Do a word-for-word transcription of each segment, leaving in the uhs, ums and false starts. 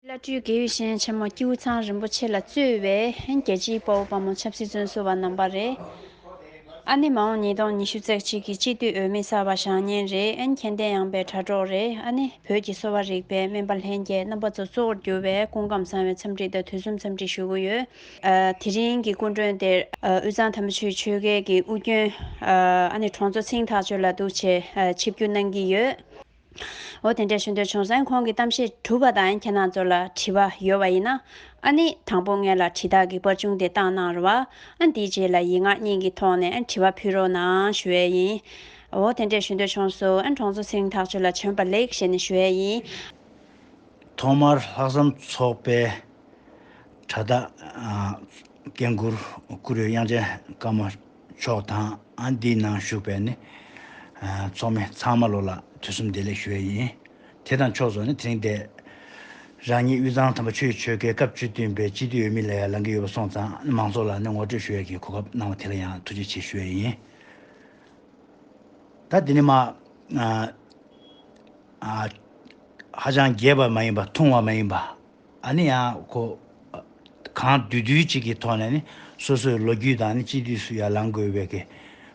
བླ་སྤྲུལ་དགེ་བའི་བཤེས་གཉེན་ཆེན་མོ་སྐྱེས་བུ་ཚང་རིན་པོ་ཆེ་ལ་གཙོས་པའི་རྒྱལ་སྤྱིའི་དཔའ་བོ་དཔའ་མོ་ཆབ་སྲིད་བཙོན་ཟུར་པ་རྣམ་པ་རེད། ཨ་ནི་མ་འོངས་ཉིས་སྟོང་ཉི་ཤུ་རྩ་གཅིག་གི་སྤྱི་འཐུས་འོས་མི་གསར་པ་བཞེངས་མཁན་རེད། ཨ་ནི་མཁྱེན་ལྡན་ཡངས་པའི་དྲ་གྲོགས་རེད། ཨ་ནི་བོད་ཀྱི་གསོ་བ་རིག་པའི་སྨན་པ་ལྷན་རྒྱས་རྣམ་པ་ཚོ་གཙོ་བོར་གྱུར་པའི་སྐུ་ཁམས་བཟང་བའི་འཚམས་འདྲི་དང་དུས་གསུམ་འཚམས་འདྲི་ཞུ་གི་ཡོད། ཨ། དེ་རིང་གི་སྐུ་མགྲོན་དེར་ཨ་དབུས་གཙང་དམ་པ་ཆོས་ཀྱི་ཆོལ་ཁའི་གི་དབུ་རྒྱུན་ཨ་ནི་གྲོང་ཚོ་ཚེ་རིང་ཐག་ཆོད་ལགས་འདུག་བྱས་ཨ་ཆིབས་བསྒྱུར་གནང་གི་ཡོད། འོ་དེ་འདྲ་ཞུ་འདོད་བྱུང་སོང་། ཁོང་གི་གཏམ་བཤད་གྲུབ་པ་དང་ཁྱེད་རང་ཚོ་ལ་དྲི་བ་ཡོད་པ་ཡིན་ན། ཨ་ནི་དང་པོ་ངེད་ལ་དྲི་རྟགས་ཀྱི་པར་ཆུང་དེ་བཏང་གནང་རོགས། ཨ་དེའི་རྗེས་ལ་ཡིག་ངག་གཉིས་ཀྱི་ཐོག་ནས་ཨ་དྲི་བ་ཕུལ་རོགས་གནང་ཞུ་ཡས་ཡིན། འོ་དེ་འདྲ་ཞུ་འདོད་བྱུང་སོང་། ཨ་གྲོང་ཚོ་ཚེ་རིང་ཐག་ཆོད་ལགས་བྱོན་པ་ལེགས་ཞེས་ནས་ཞུ་ཡས་ཡིན། ཐོག་མར་ལྷག་བསམ་ཚོགས་པའི་དྲ་བདག་ཨ་འགན་འཁུར་བཀུར་འོས་དབྱངས་ཅན་དཀར་མོ་མཆོག་དང་། ཨ་འདིའི་ནང་ཞུགས་པའི་ནི་ཨ་ཚོགས་མི་ཚང་མ་ལོ་ལ་དུས་གསུམ་བདེ་ལེགས་ཞུ་ཡས་ཡིན། དེ་དང་ཕྱོགས་སུ་ནི་དེ་རིང་འདིར་རང་ཉིད་དབུས་གཙང་དམ་པ་ཆོས་ཀྱི་ཆོལ་ཁའི་སྐབས་བཅུ་བདུན་པའི་སྤྱི་འཐུས་འོས་མི་ལ་ཡང་ལངས་ཀྱི་ཡོད་པ་སོང་ཙང་། མང་ཚོགས་ལ་ནི་ངོ་སྤྲོད་ཞུ་ཡས་ཀྱི་གོ་སྐབས་གནང་བ་དེ་ལ་ཡང་ཐུགས་རྗེ་ཆེ་ཞུ་ཡས་ཡིན། ད་འདི་ནི་མ་ཨ་ཨ་ཧ་ཅང་རྒྱས་པ་མ་ཡིན་པ། ཐུང་བ་མ་ཡིན་པ། ཨ་ནི་ཡང་ཁོ་གང་བསྡུས་བསྡུས་གཅིག་གི་ཐོག་ནས་ནི་སོ་སོའི་ལོ་རྒྱུས་དང་ནི་སྤྱི་འཐུས་སུ་ཡར་ལངས་དགོས་པའི་གི་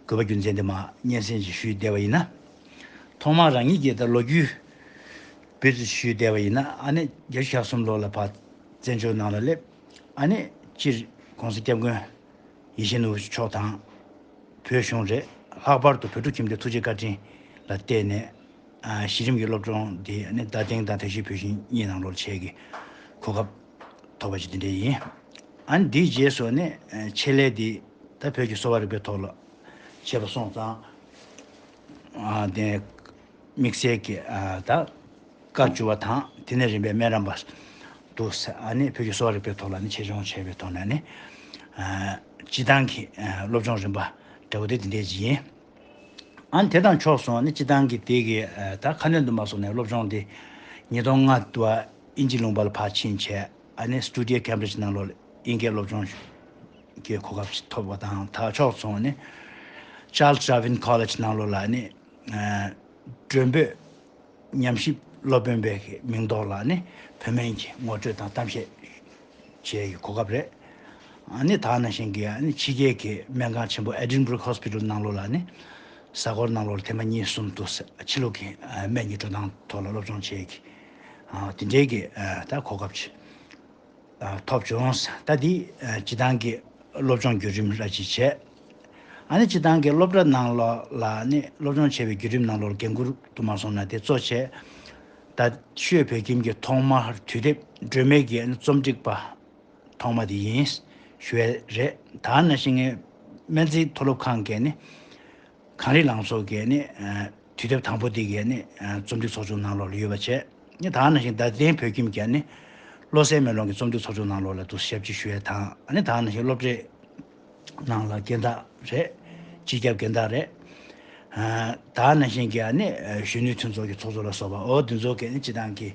དགོས་པ་རྒྱུ་མཚན་དེ་མ་སྙན་སེང་ཅིག་ཞུས་བསྡད་པ་ཡིན་ན། ཐོག་མར་རང་ཉིད་ཀྱིས་ད་ལོ་རྒྱུས་འབུར་ཙམ་ཞུས་བསྡད་པ་ཡིན་ན། ཨ་ནི་བརྒྱད་ཅུ་གྱ་གསུམ་ལོ་ལ་ཕར་བཙན་བྱོལ་ནང་ལ་སླེབས། ཨ་ནི་སྤྱིར་༸གོང་ས་༸སྐྱབས་མགོན་ཡིད་བཞིན་ནོར་བུ་མཆོག་དང་། བོད་གཞུང་རེད། ལྷག་པར་དུ་བོད་ཕྲུག་ཁྱིམ་སྡེ་ཐུགས་རྗེ་བཀའ་དྲིན་ལ་བརྟེན་ནས། ཨ་གཞི་རིམ་གྱི་སློབ་སྦྱོང་འདི་ནི་རྡ་སྟེང་དང་བཀྲ་ཤིས་བོད་ཤིང་གཉིས་ནང་ལོགས་བྱས་ཀྱི་གོ་སྐབས་ཐོབ་པ་ཅིག་འདི་འདྲ་ཡིན། ཨ་ནི་འདིའི་རྗེས་སུ་ནི་ཨ་ཆེད་ལས་འདི་ད་བོད་ཀྱི་གསོ་བ་རིག་པའི་ཐོག་ལ་བྱས་པ་སོང་ཙང་། ཨ་དེ་དམིགས་བསལ་གྱི་ཨ་ད་བཀའ་བཅུ་པ་དང་། དེ་ནས་རིམ་པས་སྨན་རམས་པ་འདུག་ཟེར། ཨ་ནི་བོད་ཀྱི་གསོ་བ་རིག་པའི་ཐོག་ལ་ནི་ཆེད་སྦྱོང་བྱས་པའི་ཐོག་ནས་ནི་ཨ་སྤྱི་བཏང་གི་ཨ་སློབ་སྦྱོང་རིམ་པ་འདྲ་བོ་དེ་འདི་འདྲས་ཅིག་ཡིན། ཨ་ནི་དེ་དང་ཕྱོགས་སུ་ནི་སྤྱི་བཏང་གི་དེ་གི་ཨ་ད་ཁ་སྣོན་དུ་མ་སོང་ནས་སློབ་སྦྱོང་དེ་ཉིས་སྟོང་ལྔ་དུ་ཨིན་ཇི་ལུང་པ་ལ་ཕར་ཕྱིན་བྱས། ཨ་ནི་སི་ཊུ་ཌི་ཡོ་ཁེམ་བྷྲིཇ་ནང་ལོགས་ལ་དབྱིན་སྐད་སློབ་སྦྱོང་གི་གོ་སྐབས་ཐོབ་པ་དང་། ད་ཕྱོགས་སུ་ནི་Charles Darwin College ནང་ལོགས་ལ་ནི་ཨ་མགྲོན་པོས་ཉམས་ཞིབ་སློབ་དཔོན་པའི་མིང་ཐོག་ལ་ནི་བོད་སྨན་གྱི་ངོ་སྤྲོད་དང་གཏམ་བཤད་བྱེད་ཀྱི་གོ་སྐབས་རེད། ཨ་ནི་ད་ནང་བཞིན་གྱི་ཨ་ནི་ཕྱི་རྒྱལ་གྱི་སྨན་ཁང་ཆེན་པོ་Edinburgh Hospital ནང་ལོགས་ལ་ནི་གཟའ་འཁོར་ནང་ལོགས་ལ་ཐེངས་མ་གཉིས་གསུམ་དུ་ཕྱི་ལོགས་ཀྱི་སྨན་གྱི་འགྲོ་སྟངས་ཐོག་ལ་སློབ་སྦྱོང་བྱེད་ཀྱི་དེ་འདྲའི་གི་ད་གོ་སྐབས་ཅིག་ཐོབ་བྱུང་། ད་འདི་སྤྱི་བཏང་གི་སློབ་སྦྱོང་བརྒྱུད་རིམ་ར་ཅིག་བྱས། ཨ་ནི་སྤྱི་བཏང་གི་སློབ་གྲྭ་ནང་ལོགས་ལ་ནི་སློབ་སྦྱོང་བྱས་པའི་བརྒྱུད་རིམ་ནང་ལོགས་འགན་འཁུར་དུ་མ་སོང་ན་དེ་གཙོ་བྱས། ད་ཤོད་བོད་ཁྱིམ་གྱི་ཐོག་མར་དུས་དེབ་སྒྲོན་མེ་གི་རྩོམ་སྒྲིག་པ་ཐོག་མ་དེ་ཡིན་ཞུ་ཡས་རེད། ད་ནང་བཞིན་སྨན་རྩིས་མཐོ་སློབ་ཁང་གི་ནི་གངས་རི་ལང་ཚོ་གི་ནི་དུས་དེབ་དང་པོ་དེ་གི་ནི་རྩོམ་སྒྲིག་ཚོགས་ཆུང་ནང་ལོགས་ལ་ཡོད་པ་བྱས། ནི་ད་ནང་བཞིན་རྡ་སྟེང་བོད་ཁྱིམ་གྱི་ནི་བློ་གསལ་མེ་ལོང་གི་རྩོམ་སྒྲིག་ཚོགས་ཆུང་ནང་ལོགས་ལ་དུ་ཞབས་ཕྱི་ཞུ་ཡས་དང་། ཨ་ནི་ད་ནང་བཞིན་སློབ་གྲྭའི་ནང་ལ་རྒན་བདག་རེད། སྤྱི་ཁྱབ་རྒན་བདག་རེད། ཨ་ད་ནང་བཞིན་གྱི་ཨ་ནི་གཞོན་ནུའི་མཐུན་ཚོགས་ཀྱི་ཚོགས་གཙོ་ལ་སོགས་པ། འོ་འདི་ཚོ་གི་ནི་སྤྱི་བཏང་གི་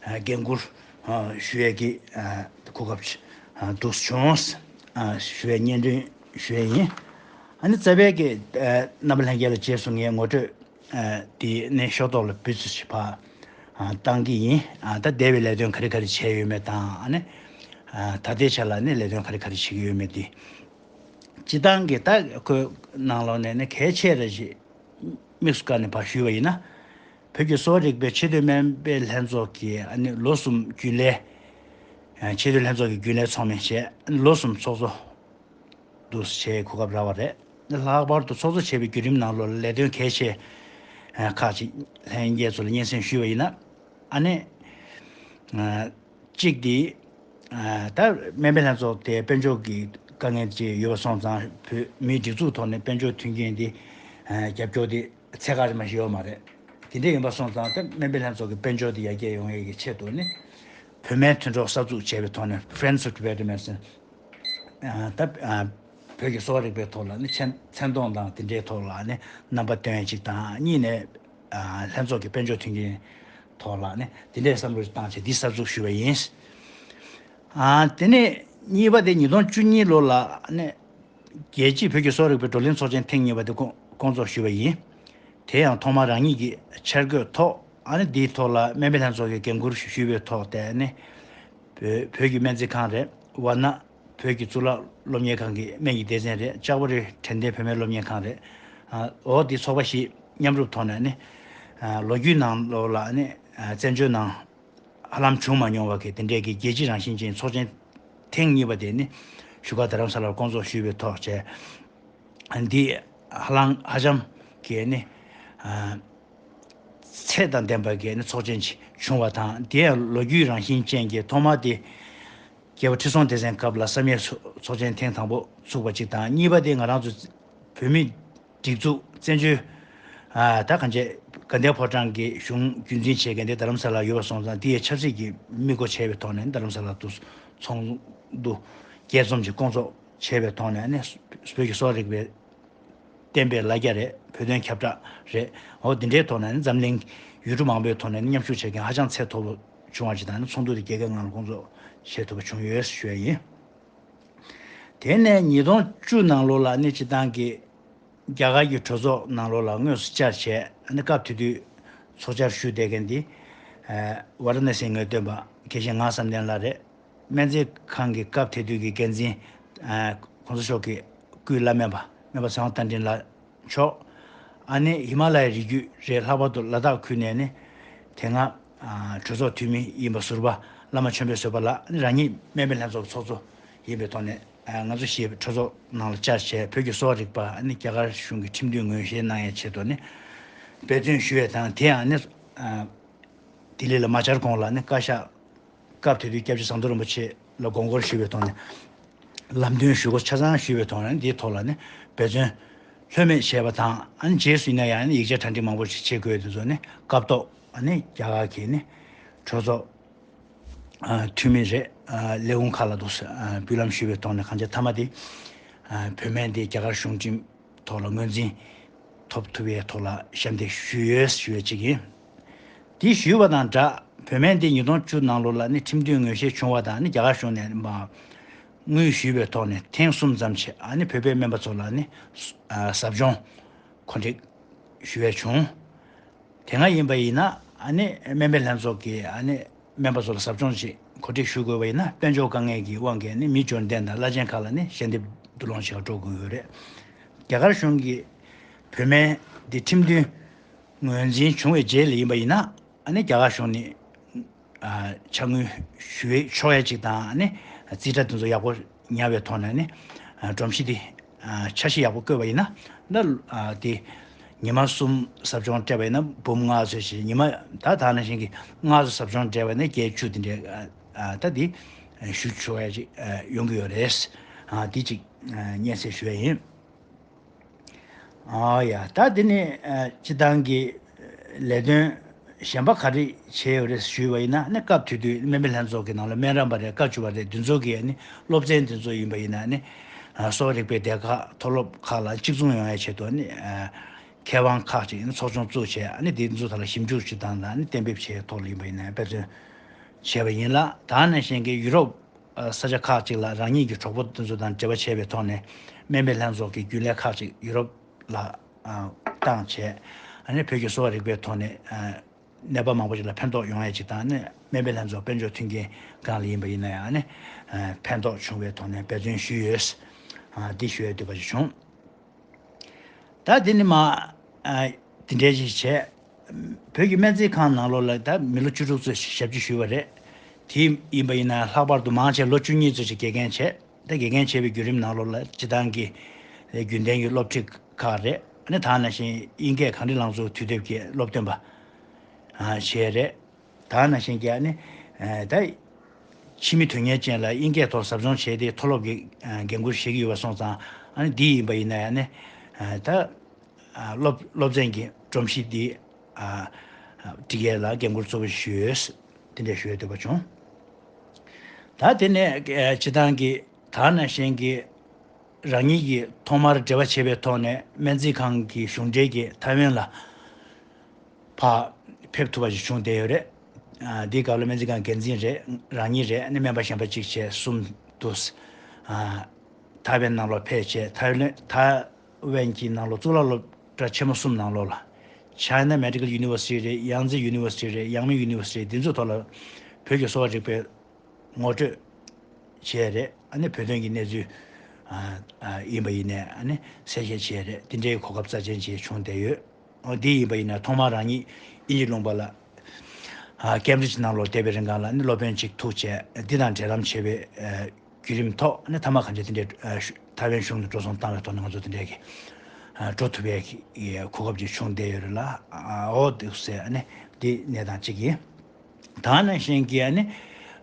ཨ་འགན་འཁུར་ཨ་ཞུ་ཡས་ཀྱི་ཨ་གོ་སྐབས་ཨ་འདུག་བྱུང་། ཨ་ཞུ་ཡས་སྙན་སྒྲོན་ཞུ་ཡས་ཡིན། ཨ་ནི་རྩ་བའི་གི་ཨ་རྣམ་པ་ལྷན་རྒྱས་ལ་རྗེས་སུ་ངས་ངོ་སྤྲོད་ཨ་དེ་ནས་ཤོག་ཐོག་ལ་འབུལ་ཚུལ་ཞིག་ཕར་ཨ་བཏང་གི་ཡིན། ཨ་ད་འདས་པའི་ལས་དོན་ག་རེ་ག་རེ་བྱས་ཡོད་མེད་དང་། ཨ་ནི་ཨ་ད་ལྟའི་ཆ་ལ་ནི་ལས་དོན་ག་རེ་ག་རེ་བྱེད་ཀྱི་ཡོད་མེད་དེ། སྤྱི་བཏང་གི་ད་ཁོའི་ནང་ལོགས་ནས་ནི་གལ་ཆེ་ར་ཞིག་དམིགས་སུ་བཀར་ནས་ཕར་ཞུས་པ་ཡིན་ན། བོད་ཀྱི་གསོ་བ་རིག་པའི་ཆེས་མཐོའི་སྨན་པའི་ལྷན་ཚོགས་ཀྱི་ཨ་ནི་ལོ་གསུམ་རྒྱུན་ལས། ཨ་ཆེས་མཐོའི་ལྷན་ཚོགས་ཀྱི་རྒྱུན་ལས་ཚོགས་མི་བྱས། ལོ་གསུམ་ཚོགས་གཙོ་འདུག་བྱས་གོ་སྐབས་རག་པ་རེད། ལྷག་པར་དུ་ཚོགས་གཙོ་བྱས་པའི་བརྒྱུད་རིམ་ནང་ལོགས་ལ་ལས་དོན་གལ་ཆེ་ཁག་ཅིག་ལྷན་རྒྱས་ཚོ་ལ་སྙན་སེང་ཞུས་པ་ཡིན་ན། ཨ་ནི་གཅིག་དེ་ད་སྨན་པའི་ལྷན་ཚོགས་དེ་དཔལ་འབྱོར་གྱི་དཀའ་ངལ་ཅིག་ཡོད་པ་སོང་ཙང་། བོད་མིའི་སྒྲིག་འཛུགས་ཐོག་ནས་དཔལ་འབྱོར་མཐུན་རྐྱེན་དེ་རྒྱབ་སྐྱོར་དེ་ཚད་བཀག་རིམ་པ་ཞིག་ཡོད་མ་རེད། དེ་འདྲ་ཡིན་པ་སོང་ཙང་། ད་སྨན་པའི་ལྷན་ཚོགས་ཀྱི་དཔལ་འབྱོར་དེ་ཡར་རྒྱས་ཡོང་ཡས་ཀྱི་ཆེད་དུ་ནི་བོད་སྨན་མཐུན་གྲོགས་གསར་འཛུགས་བྱས་པའི་ཐོག་ནས། Friends of Tibetan Medicine། ཨ་ད་ཨ་བོད་ཀྱི་གསོ་བ་རིག་པའི་ཐོག་ལ་ནི་མཚན་མཚན་མཐོང་དང་དེ་འདྲའི་ཐོག་ལ་ནི་རྣམ་པ་སྟོན་ཡས་གཅིག་དང་། གཉིས་ནས་ཨ་ལྷན་ཚོགས་ཀྱི་དཔལ་འབྱོར་མཐུན་རྐྱེན་ཐོག་ལ་ནི་དེ་འདྲའི་བསམ་བློ་ཞིག་བཏང་བྱས་འདི་གསར་འཛུགས་ཞུས་པ་ཡིན། ཨ་དེ་ནས་གཉིས་པ་དེ་ཉིས་སྟོང་བཅུ་གཉིས་ལོ་ལ་ནི་རྒྱལ་སྤྱིའི་བོད་ཀྱི་གསོ་བ་རིག་པའི་བགྲོ་གླེང་ཚོགས་ཆེན་ཐེངས་གཉིས་པ་དེ་སྐོང་སྐོང་ཚོགས་ཞུས་པ་ཡིན། དེ་ཡང་ཐོག་མར་རང་ཉིད་ཀྱི་འཆར་འགོད་ཐོག་ཨ་ནི་འདིའི་ཐོག་ལ་སྨན་པའི་ལྷན་ཚོགས་ཀྱི་འགན་འཁུར་ཞུས་པའི་ཐོག་དེ་ནི་ བོད་བོད་ཀྱི་སྨན་རྩིས་ཁང་རེད། ཝཱ་ཎ་བོད་ཀྱི་གཙུག་ལག་སློབ་གཉེར་ཁང་གི་སྨན་གྱི་སྡེ་ཚན་རེད། ལྕགས་པོ་རི་དྲན་རྟེན་བུད་མེད་སློབ་གཉེར་ཁང་རེད། ཨ་འོ་འདི་ཚོགས་པ་བཞི་མཉམ་རུབ་ཐོག་ནས་ནི་ཨ་ལོ་རྒྱུས་ནང་ལོགས་ལ་ནི་ཨ་བཙན་བྱོལ་ནང་ཧ་ལམ་བྱུང་མ་མྱོང་བ་གི་དེ་འདྲའི་གི་རྒྱལ་སྤྱི་རང་བཞིན་ཅན་ཚོགས་ཆེན་ཐེངས་གཉིས་པ་དེ་ནི་བཞུགས་སྒར་རྡ་རམ་ས་ལར་བསྐོང་ཚོགས་ཞུས་པའི་ཐོག་བྱས། འདི་ཧ་ལམ་ཧ་ཅང་གི་ནི་ཨ་ཚད་དང་ལྡན་པ་གི་ནི་ཚོགས་ཆེན་ཅིག་བྱུང་བ་དང་། དེ་ཡང་ལོ་རྒྱུས་རང་བཞིན་ཅན་གྱི་ཐོག་མ་དེ་རྒྱལ་བ་ཁྲི་སྲོང་ལྡེ་བཙན་སྐབས་ལ་བསམ་ཡས་ཚོགས་ཆེན་ཐེངས་དང་པོ་ཚུགས་པ་ཅིག་དང་། གཉིས་པ་དེ་ང་རང་ཚོ་བོད་མི་སྒྲིག་འཛུགས་བཙན་བྱོལ་ཨ་ད་གང་ཅི་དགའ་ལྡན་ཕོ་བྲང་གི་གཞུང་རྒྱུན་འཛིན་བྱེད་མཁན་དེ་རྡ་རམ་ས་ལ་ཡོད་པ་སོང་ཙང་། དེའི་ཆབ་སྲིད་ཀྱི་དམིགས་སྒོ་བྱས་པའི་ཐོག་ནས་རྡ་རམ་ས་ལ་དུ་ཚོགས་འདུ་རྒྱས་འཛོམས་ཀྱི་བསྐོང་ཚོགས་བྱས་པའི་ཐོག་ནས་ནི་བོད་ཀྱི་གསོ་བ་རིག་པའི་བསྟན་པའི་ལ་རྒྱ་རེད། བོད་དོན་ཁྱབ་བསྒྲགས་རེད། འོ་འདི་འདྲའི་ཐོག་ནས་ནི་འཛམ་གླིང་ཡུལ་གྲུ་མང་པོའི་ཐོག་ནས་ནི་མཉམ་ཞུགས་བྱེད་མཁན་ཧ་ཅང་ཚད་མཐོ་པོ་བྱུང་བ་ཅིག་དང་། ནི་ཚོགས་འདུ་དེ་རྒྱལ་ཁའི་ངང་ལ་བསྐོང་ཚོགས་བྱེད་ཐུབ་པ་བྱུང་ཡོད་ཞུ་ཡ་ཡིན། དེ་ནས་ཉིས་སྟོང་བཅུ་ནང་ལོགས་ལ་ནི་སྤྱི་བཏང་གི་རྒྱ་གར་གྱི་གྲོས་ཚོགས་ནང་ལོགས་ལ་དངོས་སུ་བཅར་བྱས། ཨ་ནི་སྐབས་དེ་དུས་ཚོགས་བཅར་ཞུ་བསྡད་མཁན་འདི་ཝཱ་ར་ཎ་སིའི་ངོས་སྟོན་པ་དགེ་བཤེས་ངག་བསམ་གཏན་ལགས་རེད། སྨན་རྩིས་ཁང་གི་སྐབས་དེ་དུས་ཀྱི་འགན་འཛིན་ཨ་གོང་ས་མཆོག་གི་སྐུའི་བླ་སྨན་པ་སྨན་པ་ཚེ་དབང་རྟ་མགྲིན་ལགས་མཆོག་ཨ་ནི་ཧི་མ་ལ་ཡའི་རི་རྒྱུད་རེད། ལྷག་པར་དུ་ལ་དྭགས་ཁུལ་ནས་ནི་དེ་སྔ་ཨ་གྲོས་ཚོགས་འཐུས་མི་ཡིན་པ་ཟུར་པ་བླ་མ་ཆོས་འཕེལ་བཟོད་པ་ལགས། ཨ་ནི་རང་ཉིད་སྨན་པའི་ལྷན་ཚོགས་ཀྱི་ཚོགས་གཙོ་ཡིན་པའི་ཐོག་ནས་ཨ་ང་ཚོ་བཞི་གྲོས་ཚོགས་ནང་ལ་བཅར་བྱས། བོད་ཀྱི་གསོ་བ་རིག་པ་ཨ་ནི་རྒྱ་གར་གཞུང་གི་ཁྲིམས་མཐུན་ངོས་བཞེས་གནང་ཡའི་ཆེད་དུ་ནི་འབད་བརྩོན་ཞུ་བའི་དང་། དེ་ཡང་ནི་ཨ་ལྡི་ལི་ལ་མ་བཅར་གོང་ལ་ནི་བཀའ་ཤག་སྐབས་དེ་དུས་སྐྱབས་རྗེ་ཟམ་གདོང་རིན་པོ་ཆེ་ལ་དགོངས་སྐོར་ཞུས་པའི་ཐོག་ནས་ལམ་སྟོན་ཞུ་སྒོ་ཆ་ཚང་ཞུས་པའི་ཐོག་ནས་འདིའི་ཐོག་ལ་ནི་འབད་བརྩོན་ལྷོད་མེད་བྱས་པ་དང་། ཨ་ནི་རྗེས་སུ་ཡིན་ན་ཡང་ནི་ཡིག་ཆ་གྲ་སྒྲིག་མང་པོ་ཞིག་བྱེད་དགོས་དེ་ཚོ་ནི་སྐབས་ཐོག་ཨ་ནི་རྒྱ་གར་གྱི་ནི་གྲོས་ཚོགས་ཨ་འཐུས་མི་རེད། ཨ་ལས་ཁུངས་ཁག་ལ་འདུག་ཨ་འབུལ་ལམ་ཞུས་པའི་ཐོག་ནས་གང་ཅི་མཐའ་མ་དེ་ཨ་བོད་སྨན་དེ་རྒྱ་གར་གཞུང་ཁྲིམས་ཐོག་ལ་ངོས་འཛིན་ཐོབ་ཐུབ་པའི་ཐོག་ལ་ཞབས་འདེགས་ཞུས་ཡོད་ཞུ་ཡས་གཅིག་ཡིན། དེ་ཞུས་པ་དང་སྦྲགས། བོད་སྨན་དེ་ཉིས་སྟོང་བཅུ་ནང་ལོགས་ལ་ནི་ཁྲིམས་མཐུན་ངོས་བཞེས་བྱུང་བ་དང་། ནི་རྒྱ་གར་གཞུང་ནས་མ་དངུལ་ཞུས་པའི་ཐོག་ནས་ཐེངས་གསུམ་ཙམ་བྱས། ཨ་ནི་བོད་པའི་སྨན་པ་ཚོ་ལ་ནི་ཨ་ཟབ་སྦྱོང་གོ་སྒྲིག་ཞུ་ཡས་བྱུང་། དེ་སྔ་ཡིན་པ་ཡིན་ན་ཨ་ནི་སྨན་པའི་ལྷན་ཚོགས་ཀྱིས་ཨ་ནི་སྨན་པ་ཚོ་ལ་ཟབ་སྦྱོང་ཅིག་གོ་སྒྲིག་ཞུ་དགོས་པ་ཡིན་ན། དཔལ་འབྱོར་དཀའ་ངལ་གྱི་དབང་གིས་ནི་མི་འབྱོར་ལྡན་དང་བླ་ཆེན་ཁག་ལ་ནི་ཞལ་འདེབས་བསྡུ་སློང་བྱེད་པར་འགྲོ་དགོས་ཡོད་རེད། རྒྱ་གར་གཞུང་གིས་བོད་སྨན་འདི་ཁྲིམས་མཐུན་ངོས་འཛིན་བྱུང་བའི་རྗེས་ལ་ཡིན་པ་ཡིན་ན། ཨ་ནི་རྒྱ་གར་གཞུང་ནས་ཨ་ཕྱག་དངུལ་ཞུ་ཆོག་ཡ་ཅིག་དང་། ཨ་ནི་རྩིས་ཁྲ་དེ་ཚོ་ཡག་པོ་ཉར་བའི་ཐོག་ནས་ནི་ཨ་སྒྲོམ་གཞི་དེ་ཨ་འཆར་གཞི་ཡག་པོ་བཀོད་པ་ཡིན་ན། ད་ཨ་དེ་ཉི་མ་གསུམ་ཟབ་སྦྱོང་སྤྲད་པ་ཡིན་ན་འབུམ་ལྔ་ཚོད་ཞིག་ཉི་མ་ད་ད་ནང་བཞིན་གྱི་ལྔ་ཚོད་ཟབ་སྦྱོང་སྤྲད་པ་ཡིན་ན་བརྒྱད་ཅུ་དེ་འདྲའི་ཨ་ཨ་ད་དེ་ཞུ་ཆོག་ཡ་ཅིག་ཨ་ཡོང་གི་ཡོད་རེད། ཨ་དེ་ཅིག་ཨ་སྙན་སེང་ཞུ་ཡ་ཡིན། ཨ་ཡ། ད་དེ་ནི་ཨ་སྤྱི་བཏང་གི་ལས་དོན་གཞན་པ་ག་རེ་བྱས་ཡོད་རེད་ཞུས་པ་ཡིན་ན། ནི་སྐབས་དེ་དུས་སྨན་པའི་ལྷན་ཚོགས་ཀྱི་ནང་ལ་སྨན་རམས་པ་རེད། བཀའ་བཅུ་པ་རེད། འདི་ཚོ་གི་ནི་སློབ་ཚན་འདི་ཚོ་ཡིན་པ་ཡིན་ན་ནི་ཨ་གསོ་བ་རིག་པའི་སྡེ་ཁག་མཐོ་སློབ་ཁག་ལ་གཅིག་མཚུངས་ཡོང་ཡའི་ཆེད་དུ་ནི་ཨ་མཁས་དབང་ཁག་ཅིག་ནི་ཚོགས་ཆུང་བཙུགས་བྱས། ཨ་ནི་འདི་ཚོ་ཐོག་ལ་ཞིབ་འཇུག་ཅིག་དང་། དང་ནི་གཏན་འབེབས་བྱས་ཐོག་ལ་ཡིན་པ་ཡིན་ན་འབད་བརྩོན་བྱས་པ་ཡིན་ལ། ད་ནང་བཞིན་གྱི་ཡུ་རོབ་ཨ་ས་ཆ་ཁག་ཅིག་ལ་རང་ཉིད་ཀྱི་གྲོགས་པོ་དེ་ཚོ་དང་འབྲེལ་བ་བྱས་པའི་ཐོག་ནས། སྨན་པའི་ལྷན་ཚོགས་ཀྱི་རྒྱུན་ལས་ཁག་ཅིག་ཡུ་རོབ་ལ་ཨ་བཏང་བྱས། ཨ་ནི་བོད་ཀྱི་གསོ་བ་རིག་པའི་ཐོག་ནས་ཨ་གནས་བབ་མང་པོ་ཞིག་ལ་ཕན་ཐོགས་ཡོང་ཡ་ཅིག་དང་། ཨ་ནི་སྨན་པའི་ལྷན་ཚོགས་དཔལ་འབྱོར་མཐུན་རྐྱེན་སྒང་ལ་ཡིན་པ་ཡིན་ན་ཡང་། ཨ་ནི་ཨ་ཕན་ཐོགས་བྱུང་བའི་ཐོག་ནས་འབད་བརྩོན་ཞུས་ཡོད། ཨ་འདི་ཞུ་ཡ་འདོད་པ་ཞིག་བྱུང་། ད་དེ་ནི་མ་ཨ་དེ་འདྲའི་ཞིག་བྱས། བོད་ཀྱི་སྨན་རྩིས་ཁང་ནང་ལོགས་ལ་ད་མི་ལོ་བཅུ་དྲུག་ཙམ་ཞབས་ཕྱི་ཞུས་པ་རེད། དེ་ཡིན་པ་ཡིན་ན་ལྷག་པར་དུ་མང་ཆེ་ལོ་བཅུ་གཉིས་ཙམ་ཞིག་དགེ་རྒན་བྱས། ད་དགེ་རྒན་བྱས་པའི་བརྒྱུད་རིམ་ནང་ལོགས་ལ་སྤྱི་བཏང་གི་རྒྱུན་ལྡན་གྱི་སློབ་ཁྲིད་ཁག་རེད། ཨ་ནི་ད་ནང་བཞིན་དབྱིན་སྐད་གངས་ཏི་ལང་ཚོ་དུས་དེབ་ཀྱི་སློབ་སྟོན་པ་ཨ་བྱས་རེད། ད་ནང་བཞིན་གྱི་ཨ་ནི་ཨ་ད་ཕྱི་མི་དོན་གཉེར་ཅན་ལ་དབྱིན་སྐད་ཐོག་ཟབ་སྦྱོང་བྱས་ཏེ་མཐོ་སློབ་ཀྱི་ཨ་འགན་ཁུར་བཞེས་ཀྱི་ཡོད་པ་སོང་ཙང་། ཨ་ནི་འདི་ཡིན་པ་ཡིན་ན་ཡང་ནི་ཨ་ད་ཨ་སློབ་སློབ་ཚན་གྱི་སྒྲོམ་གཞི་འདི་ཨ་ཨ་སྒྲིག་ཡས་ལ་འགན་ཁུར་གཙོ་བོ་ཞུས་ཡོད། དེ་འདྲ་ཞུ་ཡས་འདོད་པ་བྱུང་། ད་དེ་ནས་ཨ་སྤྱི་བཏང་གི་ད་ནང་བཞིན་གྱི་རང་ཉིད་ཀྱིས་ཐོག་མར་འབྲེལ་བ་བྱས་པའི་ཐོག་ནས་སྨན་རྩིས་ཁང་གི་གཞུང་འབྲེལ་གྱི་ཐའེ་ཝན་ལ་ཕར་ཕེབས་ཐུབ་པ་ཞིག་བྱུང་བསྡད་ཡོད་རེད། ཨ་འདིའི་སྐབས་ལ་སྨན་རྩིས་ཁང་འགན་འཛིན་རེད། རང་ཉིད་རེད། ཨ་ནི་སྨན་པ་གཞན་པ་གཅིག་བྱས་གསུམ་དུ་ཨ་ཐའེ་ཝན་ནང་ལོགས་ཕེབས་བྱས། ཐའེ་ཝན་ཐའེ་ཝན་གྱི་ནང་ལོགས་གཙུག་ལག་སློབ་གྲྭ་ཆེན་མོ་གསུམ་ནང་ལོགས་ལ། China Medical University རེད། Yangtze University རེད། Yangming University འདི་ཚོ་ཐོག་ལ་བོད་ཀྱི་གསོ་བ་རིག་པའི་ ངོ་སྤྲོད་བྱས་རེད། ཨ་ནི་བོད་དོན་གྱི་གནས་ཚུལ་ཨ་ཨ་ཡིན་པ་ཡིན་ནའི་ཨ་ནི་གསལ་བཤད་བྱས་རེད། དེ་འདྲའི་གོ་སྐབས་རྩ་ཆེན་ཅིག་བྱུང་བསྡད་ཡོད། འོ་འདི་ཡིན་པ་ཡིན་ན་ཐོག་མར་རང་ཉིད་དབྱིན་ཇི་ལུང་པ་ལ་ཨ་ཀེམ་བྷི་རིཇ་ནང་ལོགས་བསྡད་པའི་རིང་གང་ལ་ནི་སློབ་དཔོན་ཅིག་ཐུག་བྱས། འདི་དང་འབྲེལ་ལམ་བྱས་པའི་ཨ་བརྒྱུད་རིམ་ཐོག་ནི་མཐའ་མ་གང་ཅི་དེ་འདྲའི་ཨ་ཞུ་ཐའེ་ཝན་གཞུང་ནས་འགྲོ་སོང་བཏང་བའི་ཐོག་ནས་ང་ཚོ་དེ་འདྲའི་གི་ཨ་འགྲོ་ཐུབ་པའི་གི་གོ་སྐབས་ཅིག་བྱུང་བསྡད་ཡོད་རེད་ལ། ཨ་འོ་འདུག་ཟེར་ཨ་ནི་འདི་གནས་སྟངས་གཅིག་ཡིན། ད་ནང་བཞིན་གྱི་ཨ་ནི་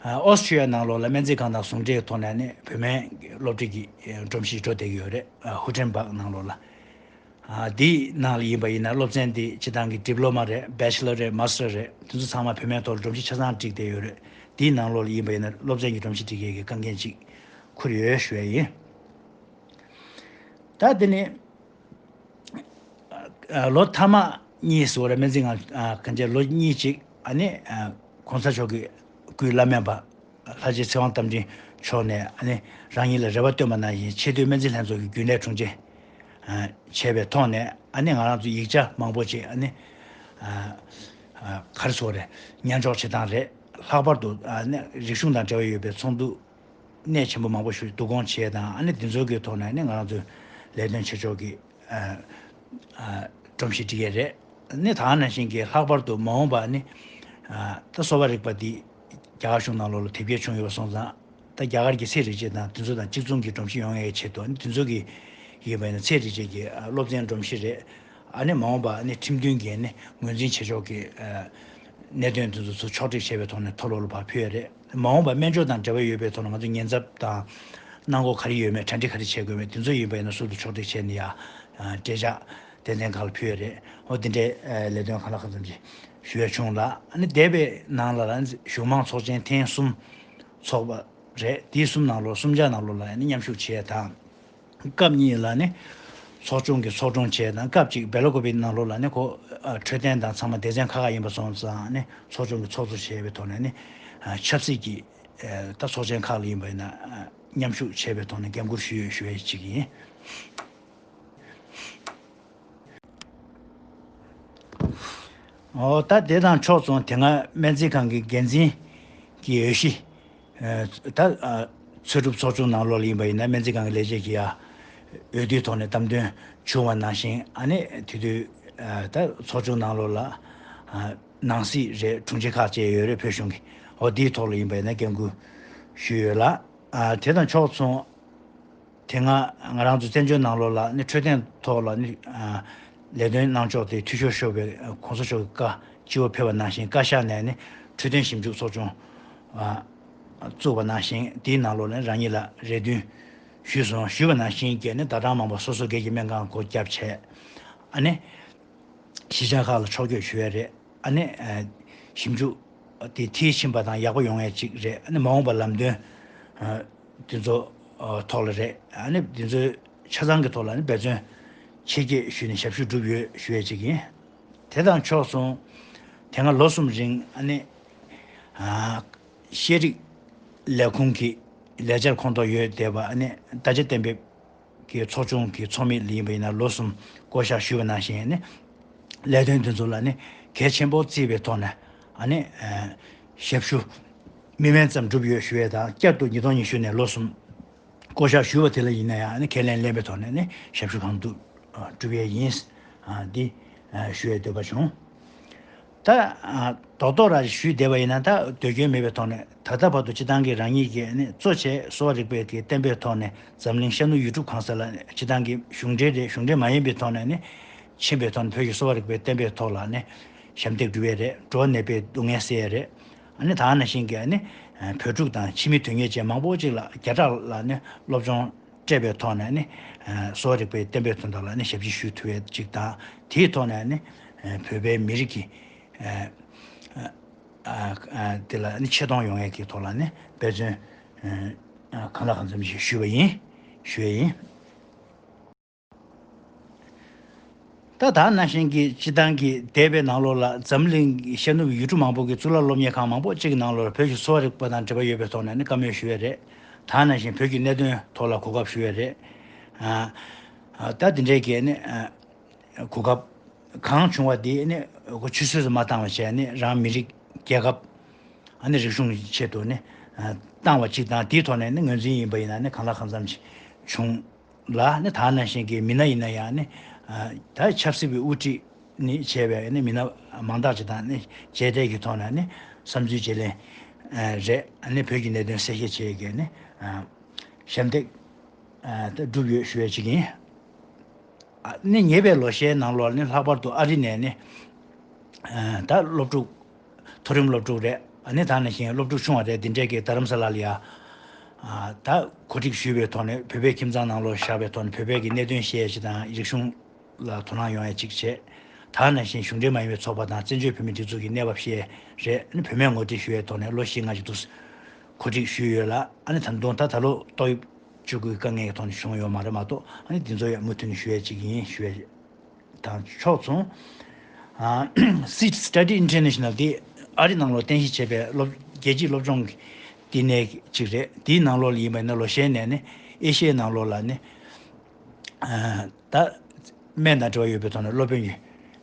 ཨ་ཨོ་སི་ཁྲུ་ལི་ཡ་ནང་ལོགས་ལ་སྨན་རྩིས་ཁང་དང་ཟུང་འབྲེལ་ཐོག་ནས་ཨ་ནི་བོད་སྨན་སློབ་ཁྲིད་ཀྱི་ཨ་སྒྲོམ་གཞི་འགྲོ་བསྡད་ཀྱི་ཡོད་རེད། ཨ་ཧུ་ཀྲེན་པག་ནང་ལོགས་ལ། ཨ་འདིའི་ནང་ལ་ཡིན་པ་ཡིན་ན་སློབ་ཚན་འདི་སྤྱི་བཏང་གི་ཌི་པི་ལོ་མ་རེད། བྷེ་ཆི་ལར་རེད། མ་སི་ཊར་རེད། དེ་ཚོ་ཚང་མ་བོད་སྨན་ཐོག་ལ་སྒྲོམ་གཞི་ཆ་ཚང་བསྒྲིགས་བསྡད་ཡོད་རེད། འདིའི་ནང་ལོགས་ལ་ཡིན་པ་ཡིན་ན་སློབ་ཚན་གྱི་སྒྲོམ་གཞི་སྒྲིག་མཁན་གྱི་དཀའ་ངལ་ཅིག་འཁུར་ཡོད་ཞུ་ཡ་ཡིན། ད་དེ་ནི་ཨ་ལོ་ཐ་མ་གཉིས་སུ་རེད། སྨན་རྩིས་ཁང་ཨ་གང་ཅི་ལོ་གཉིས་ཅིག་ཨ་ནི་ཨ་གོང་ས་མཆོག་གི་སྐུའི་བླ་སྨན་པ་ལྷ་རྗེ་ཚེ་དབང་རྟ་མགྲིན་མཆོག་ནས་ཨ་ནི་རང་ཉིད་ལ་རེ་བ་བཏོན་པ་ནང་བཞིན་ཆེས་མཐོའི་སྨན་རྩིས་ལྷན་ཚོགས་ཀྱི་རྒྱུན་ལས་དྲུང་ཆེ་ཨ་བྱས་པའི་ཐོག་ནས་ཨ་ནི་ང་རང་ཚོ་ཡིག་ཆ་མང་པོ་ཅིག་ཨ་ནི་ཨ་ཨ་ག་རེ་ཟེར་དགོས་རེད། སྙན་འཇོག་བྱེད་སྟངས་རེད། ལྷག་པར་དུ་ཨ་ནི་རིག་གཞུང་དང་འབྲེལ་བ་ཡོད་པའི་ཚོགས་འདུ་གནད་ཆེན་པོ་མང་པོ་ཞིག་བསྡུ་སྐོང་བྱས་དང་ཨ་ནི་འདི་ཚོ་གི་ཐོག་ནས་ཨ་ནི་ང་རང་ཚོའི་ལས་དོན་བྱེད་ཕྱོགས་ཀྱི་ཨ་ཨ་སྒྲོམ་གཞི་སྒྲིག་ཡས་རེད། ཨ་ནི་ད་ནང་བཞིན་གྱི་ལྷག་པར་དུ་མ་འོངས་པ་ཨ་ནི་ཨ་ད་གསོ་བ་རིག་པ་འདི་རྒྱ་གར་གཞུང་ནང་ལོགས་ལ་དེབ་སྐྱེལ་བྱུང་ཡོད་པ་སོང་ཙང་། ད་རྒྱ་གར་གྱི་ཚན་རིག་བྱེད་དང་དེ་ཚོ་དང་གཅིག་མཚུངས་ཀྱི་སྒྲོམ་གཞི་ཡོང་ཡའི་ཆེད་དུ་ཨ་ནི་དེ་ཚོ་གི་ཡིན་པ་ཡིན་ན་ཚན་རིག་བྱེད་ཀྱི་ཨ་སློབ་ཚན་སྒྲོམ་གཞི་རེད། ཨ་ནི་མ་འོངས་པ་ཨ་ནི་ཁྲིམས་མཐུན་གྱི་ཨ་ནི་ངོས་འཛིན་བྱེད་ཕྱོགས་ཀྱི་ཨ་གནད་དོན་དེ་ཚོ་ཚུར་ཕྱོགས་སྒྲིག་བྱས་པའི་ཐོག་ནས་མཐོ་སློབ་ལ་ཕར་ཕུལ་ཡ་རེད། མ་འོངས་པ་སྨན་སྦྱོར་དང་འབྲེལ་བ་ཡོད་པའི་ཐོག་ནས་ང་ཚོ་ཉེན་ཚབས་དང་གནང་སྒོ་ག་རེ་ཡོད་མེད། གྲ་སྒྲིག་ག་རེ་བྱེད་དགོས་མེད། དེ་ཚོ་ཡིན་པ་ཡིན་ན་ཟུར་དུ་ཕྱོགས་སྒྲིག་བྱས་ནས་ཡ་ཨ་འབྲེལ་ཆགས་སྡེ་ཚན་ཁག་ལ་ཕུལ་ཡ་རེད། འོ་དེ་འདྲའི་ཨ་ལས་དོན་གང་ལ་གང་འཚམ་ཅིག་ཞུ་ཡ་བྱུང་ལ། ཨ་ནི་འདས་པའི་ནང་ལ་ལ་གཞུང་མང་ཚོགས་ཆེན་ཐེངས་གསུམ་ཚོགས་པ་རེད། དེའི་གསུམ་ནང་ལོགས་གསུམ་ཆ་ནང་ལོགས་ལ་ཨ་ནི་མཉམ་ཞུགས་བྱས་དང་། སྐབས་གཉིས་ལ་ནི་ཚོགས་ཆུང་གི་ཚོགས་དྲུང་བྱས་དང་། སྐབས་གཅིག་སྦེལ་ཀོབ་པི་ནང་ལོགས་ལ་ནི་ཁོ་ཨ་འཕྲོད་བསྟེན་དང་ཚང་མ་སྡེ་ཚན་ཁག་ཁག་ཡིན་པ་སོང་ཙང་ནི་ཚོགས་ཆུང་གི་ཚོགས་གཙོ་བྱས་པའི་ཐོག་ནས་ནི་ཨ་ཆབ་སྲིད་ཀྱི་ཨ་ད་ཚོགས་ཆེན་ཁག་ལ་ཡིན་པ་ཡིན་ན་ཨ་མཉམ་ཞུགས་བྱས་པའི་ཐོག་ནས་འགན་འཁུར་ཞུས་ཡོད་ཞུ་བའི་གཅིག་ཡིན། འོ་ད་དེ་དང་ཕྱོགས་མཚུངས་དེ་སྔ་སྨན་རྩིས་ཁང་གི་འགན་འཛིན་གྱི་འོས་གཞི་ཨ་ད་ཨ་འཚོལ་སྒྲུབ་ཚོགས་ཆུང་ནང་ལོགས་ལ་ཡིན་པ་ཡིན་ན་སྨན་རྩིས་ཁང་གི་ལས་བྱེད་ཀྱི་ཡ་འོས་བསྡུའི་ཐོག་ནས་བདམས་ཐོན་བྱུང་བ་ནང་བཞིན། ཨ་ནི་དེ་དུས་ཨ་ད་ཚོགས་ཆུང་ནང་ལོགས་ལ་ཨ་ནང་སྲིད་རེད། དྲུང་ཆེ་ཁག་བཅས་ཡོད་རེད། བོད་གཞུང་གི། འོ་དེའི་ཐོག་ལ་ཡིན་པ་ཡིན་ན་འགན་འཁུར་ཞུས་ཡོད་ལ། ཨ་དེ་དང་ཕྱོགས་མཚུངས་དེ་སྔ་ང་རང་ཚོ་བཙན་བྱོལ་ནང་ལོགས་ལ་ནི་འཕྲོད་བསྟེན་ཐོག་ལ་ནི་ཨ་ལས་དོན་གནང་ཕྱོགས་དེ་འཐུས་ཤོར་ཤོར་བའི་ཨ་གོང་ས་མཆོག་གི་བཀའ་སྤྱི་བོར་ཕེབས་པ་ནང་བཞིན་བཀའ་ཤག་ནས་ནི་འཕྲོད་བསྟེན་ཞིབ་འཇུག་ཚོགས་ཆུང་ཨ་བཙུགས་པ་ནང་བཞིན་དེའི་ནང་ལོགས་ནས་རང་ཉིད་ལ་རེ་འདུན་ཞུས་སོང་། ཞུས་པ་ནང་བཞིན་གྱི་ནི་ཟླ་གྲངས་མང་པོ་སོ་སོ་སྒེར་གྱི་སྨན་ཁང་སྒོ་བརྒྱབ་བྱས། ཨ་ནི་གཞིས་ཆགས་ཁག་ལ་ཕྱོགས་བསྐྱོད་ཞུ་ཡས་རེད། ཨ་ནི་ཨ་ཞིབ་འཇུག་དེ་མཐིལ་ཕྱིན་པ་དང་ཡག་པོ་ཡོང་ཡས་ཅིག་རེད། ཨ་ནི་མ་འོངས་པ་ལམ་སྟོན་ཨ་དེ་ཚོ་ཨ་ཐོག་ལ་རེད། ཨ་ནི་དེ་ཚོའི་ཆ་ཚང་གི་ཐོག་ལ་ཨ་ནི་འབད་བརྩོན་ཆེ་བསྐྱེད་ཞུས་ནས་ཞབས་ཞུ་བསྒྲུབས་ཡོད་ཞུ་ཡས་ཅིག་ཡིན། དེ་དང་ཕྱོགས་མཚུངས་དེ་སྔ་ལོ་གསུམ་རིང་ཨ་ནི་ཨ་ཤེས་རིག་ལས་ཁུངས་ཀྱི་ལས་འཆར་ཁོངས་གཏོགས་ཡོད་བསྡད་པ་ཨ་ནི་ད་ཆ་གཏན་འབེབས་ཀྱི་ཚོགས་ཆུང་གི་ཚོགས་མི་ལ་ཡིན་པ་ཡིན་ན་ལོ་གསུམ་བསྐོ་གཞག་ཞུས་པ་ནང་བཞིན་ནི་ལས་དོན་དེ་ཚོ་ལ་ནི་གལ་ཆེན་པོ་བརྩིས་པའི་ཐོག་ནས་ཨ་ནི་ཨ་ཞབས་ཞུ་མི་དམན་ཙམ་བསྒྲུབས་ཡོད་ཞུ་ཡས་དང་། བསྐྱར་དུ་ཉིས་སྟོང་ཉི་ཤུ་ནས་ལོ་གསུམ་བསྐོ་གཞག་ཞུས་པ་དེ་ལ་ཡིན་ན་ཡང་ཨ་ནི་ཁས་ལེན་ལེན་པའི་ཐོག་ནས་ནི་ཞབས་ཞུ་གང་ཐུབ་ཨ་བསྒྲུབ་ཡས་ཡིན། ཨ་འདི་ཨ་ཞུ་ཡས་འདོད་པ་བྱུང་། ད་ཨ་རྡོག་རྡོག་ར་ཞུས་བསྡད་པ་ཡིན་ན་ད་འདོད་སྐྱོན་མེད་པའི་ཐོག་ནས་ད་ལྟ་བར་དུ་སྤྱི་བཏང་གི་རང་ཉིད་ཀྱིས་ནི་གཙོ་བྱས་གསོ་བ་རིག་པའི་གི་བསྟན་པའི་ཐོག་ནས་འཛམ་གླིང་ཤར་ནུབ་ཡུལ་གྲུ་གང་ས་ལ་སྤྱི་བཏང་གི་གཞུང་འབྲེལ་རེད། གཞུང་འབྲེལ་མ་ཡིན་པའི་ཐོག་ནས་ནི་ཕྱིན་པའི་ཐོག་ནས་བོད་ཀྱི་གསོ་བ་རིག་པའི་བསྟན་པའི་ཐོག་ལ་ནི་ཞབས་འདེགས་སྒྲུབ་ཡས་རེད། འགྲོ་བ་ནད་པའི་སྡུག་བསྔལ་སེལ་ཡས་རེད། ཨ་ནི་ད་ནང་བཞིན་གྱི་ཨ་ནི་བོད་ཕྲུག་དང་ཕྱི་མི་དོན་གཉེར་ཅན་མང་པོ་ཅིག་ལ་བརྒྱ་ཕྲག་ལ་ནི་སློབ་སྦྱོང་སྤྲད་པའི་ཐོག་ནས་ནི་གསོ་བ་རིག་པའི་བསྟན་པའི་དོན་དག་ལ་ནི་ཞབས་ཕྱི་ཞུ་ཐུབ་ཡས་ཅིག་དང་། དེའི་ཐོག་ནས་ནི་བོད་པའི་མི་རིགས་ཀྱི་ཨ་ཨ་ཨ་དེ་ལ་ནི་ཆེ་མཐོང་ཡོང་ཡས་ཀྱི་ཐོག་ལ་ནི་འབད་བརྩོན་ཨ་གང་ལ་གང་འཚམ་ཞིག་ཞུས་པ་ཡིན། ཞུ་ཡས་ཡིན། ད་ད་ནང་བཞིན་གྱི་སྤྱི་བཏང་གི་འདས་པའི་ནང་ལོགས་ལ་འཛམ་གླིང་གི་ཤར་ནུབ་ཡུལ་གྲུ་མང་པོ་གི་གཙུག་ལག་སློབ་གཉེར་ཁང་མང་པོ་ཅིག་གི་ནང་ལོགས་ལ་བོད་ཀྱི་གསོ་བ་རིག་པ་དང་འབྲེལ་བ་ཡོད་པའི་ཐོག་ནས་ནི་བཀའ་མོལ་ཞུས་ཡོད་རེད། ད་ནང་བཞིན་བོད་ཀྱི་གནད་དོན་ཐོག་ལ་གོ་སྐབས་ཞུས་ཡོད་རེད། ཨ་ཨ་ད་དེ་འདྲའི་གི་ནི་ཨ་གོ་སྐབས་གང་བྱུང་བ་དེ་ནི་ཆུད་ཟོས་སུ་མ་བཏང་བ་བྱས་ནི་རང་མི་རིགས་རྒྱལ་ཁབ་ཨ་ནི་རིག་གཞུང་གི་ཆེད་དུ་ནི་ བཏང་བ་གཅིག་དང་། དེའི་ཐོག་ནས་ནི་ངོས་འཛིན་ཡིན་པ་ཡིན་ན་ནི་གང་ལ་གང་འཚམ་ཅིག་བྱུང་ལ། ནི་ད་ནང་བཞིན་གྱི་མི་སྣ་ཡིན་ན་ཡང་ནི་ད་ཆབ་སྲིད་པའི་དབུ་ཁྲིད་ནི་བྱས་པའི་ནི་མི་སྣ་མང་དག་ཅིག་དང་ནི་མཇལ་འཕྲད་ཀྱི་ཐོག་ནས་ནི་བསམ་ཚུལ་བརྗེ་ལེན་རེད། ནི་བོད་ཀྱི་གནད་དོན་གསལ་བཤད་བྱེད་ཡས་ཀྱི་ནི་ཞབས་འདེགས་ད་བསྒྲུབས་ཡོད་ཞུ་ཡས་ཅིག་ཡིན། ནི་ཉེ་བའི་ལོ་ཤས་ནང་ལོགས་ནི་ལྷག་པར་དུ་ཨ་རི་ནས་ནི་ད་སློབ་ཕྲུག་མཐོ་རིམ་སློབ་ཕྲུག་རེད། ནི་ད་ནང་བཞིན་སློབ་ཕྲུག་ཆུང་བ་རེད། འདི་འདྲས་ཀྱི་རྡ་རམ་ས་ལ་ལ་ཡ་ད་གོ་སྒྲིག་ཞུས་པའི་ཐོག་ནས་བོད་པའི་ཁྱིམ་ཚང་ནང་ལོགས་བཞག་པའི་ཐོག་ནས་བོད་པའི་གི་གནད་དོན་བཤད་ཡས་ཅིག་དང་། རིག་གཞུང་ལ་དོ་སྣང་ཡོང་ཡས་ཅིག་བྱས། ད་ནང་བཞིན་གཞུང་འབྲེལ་མ་ཡིན་པའི་ཚོགས་པ་དང་བཙན་བྱོལ་བོད་མིའི་སྒྲིག་འཛུགས་ཀྱི་གནས་བབ་བཤད་རེད། ནི་བུད་མེད་ངོ་སྤྲོད་ཞུ་ཡས་ཐོག་ནས་ལོ་བཞི་ལྔ་ཅིག་ཏུ་གོ་སྒྲིག་ཞུས་ཡོད་ལ། ཨ་ནི་ད་དུང་ད་ད་ལོ་ཏོག་དབྱིབས་བཅུ་དགུའི་དཀའ་ངལ་གྱི་ཐོག་ནས་བྱུང་ཡོད་མ་རེད་མ་གཏོགས། ཨ་ནི་འདི་ཚོ་ཡང་མུ་མཐུད་ནས་ཞུ་ཡས་ཅིག་ཡིན་ཞུ་ཡས་དང་ཕྱོགས་མཚུངས། ཨ། Seed Study International དེ་ཨ་རི་ནང་ལོགས་རྟེན་གཞི་བྱས་པའི་སློབ་རྒྱལ་སྤྱིའི་སློབ་སྦྱོང་གི་བསྟི་གནས་ཅིག་རེད། དེའི་ནང་ལོགས་ལ་ཡིན་པ་ཡིན་ན་ལོ་ཤས་ནས་ནི་ཨེ་ཤི་ཡའི་ནང་ལོགས་ལ་ནི་ད་སྨན་དང་འབྲེལ་བ་ཡོད་པའི་ཐོག་ནས་སློབ་དཔོན་གྱི་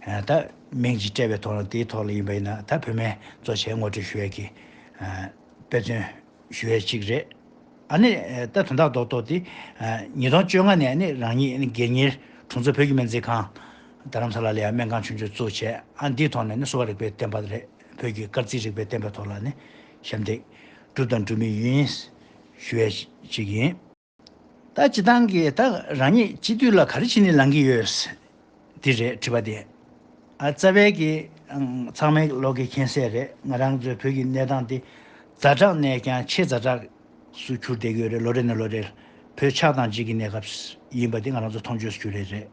ད་མིང་ཅིག་སྤྲད་པའི་ཐོག་ནས། དེའི་ཐོག་ལ་ཡིན་པ་ཡིན་ན་ད་བུད་མེད་གཙོ་བྱས་ངོ་སྤྲོད་ཞུ་ཡས་ཀྱི་དཔེ་མཚོན་ཞུ་ཡས་གཅིག་རེད། ཨ་ནི་ད་དོན་དག་རྡོག་རྡོག་དེ་ཉིས་སྟོང་བཅོ་ལྔ་ནས་ནི་རང་ཉིད་ནི་སྒེར་གཉེར་དྲུང་འཚོ་བོད་ཀྱི་སྨན་རྩིས་ཁང་རྡ་རམ་ས་ལ་ལ་ཡང་སྨན་ཁང་ཆུང་ཆུང་བཙུགས་བྱས། ཨ། འདིའི་ཐོག་ནས་ནི་གསོ་བ་རིག་པའི་བསྟན་པ་རེད། བོད་ཀྱི་སྐར་རྩིས་རིག་པའི་བསྟན་པའི་ཐོག་ལ་ནི་ཞབས་འདེགས་བསྒྲུབས་དང་སྒྲུབ་མུས་ཡིན་ཞུ་ཡས་ཅིག་ཡིན། ད་སྤྱི་བཏང་གི་ད་རང་ཉིད་སྤྱི་འཐུས་ལ་ག་རེ་བྱས་ནས་ལངས་ཀྱི་ཡོད། འདི་རེད་དྲི་བ་དེ། ཨ། རྩ་བའི་གི་ཨང་ཚང་མའི་ལོག་གི་མཁྱེན་གསལ་རེད། ང་རང་ཚོའི་བོད་ཀྱི་གནས་སྟངས་དེ་ཛ་དྲག་ནས་ཀྱང་ཆེས་ཛ་དྲག་སུ་གྱུར་བསྡད་ཀྱི་ཡོད་རེད། ལོ་རེ་ནས་ལོ་རེར་བོད་ཆགས་སྡང་བྱེད་ཀྱི་གནས་སྐབས་ཡིན་པ་དེ་ང་རང་ཚོ་མཐོང་ཆོས་སུ་གྱུར་རེད་རེད།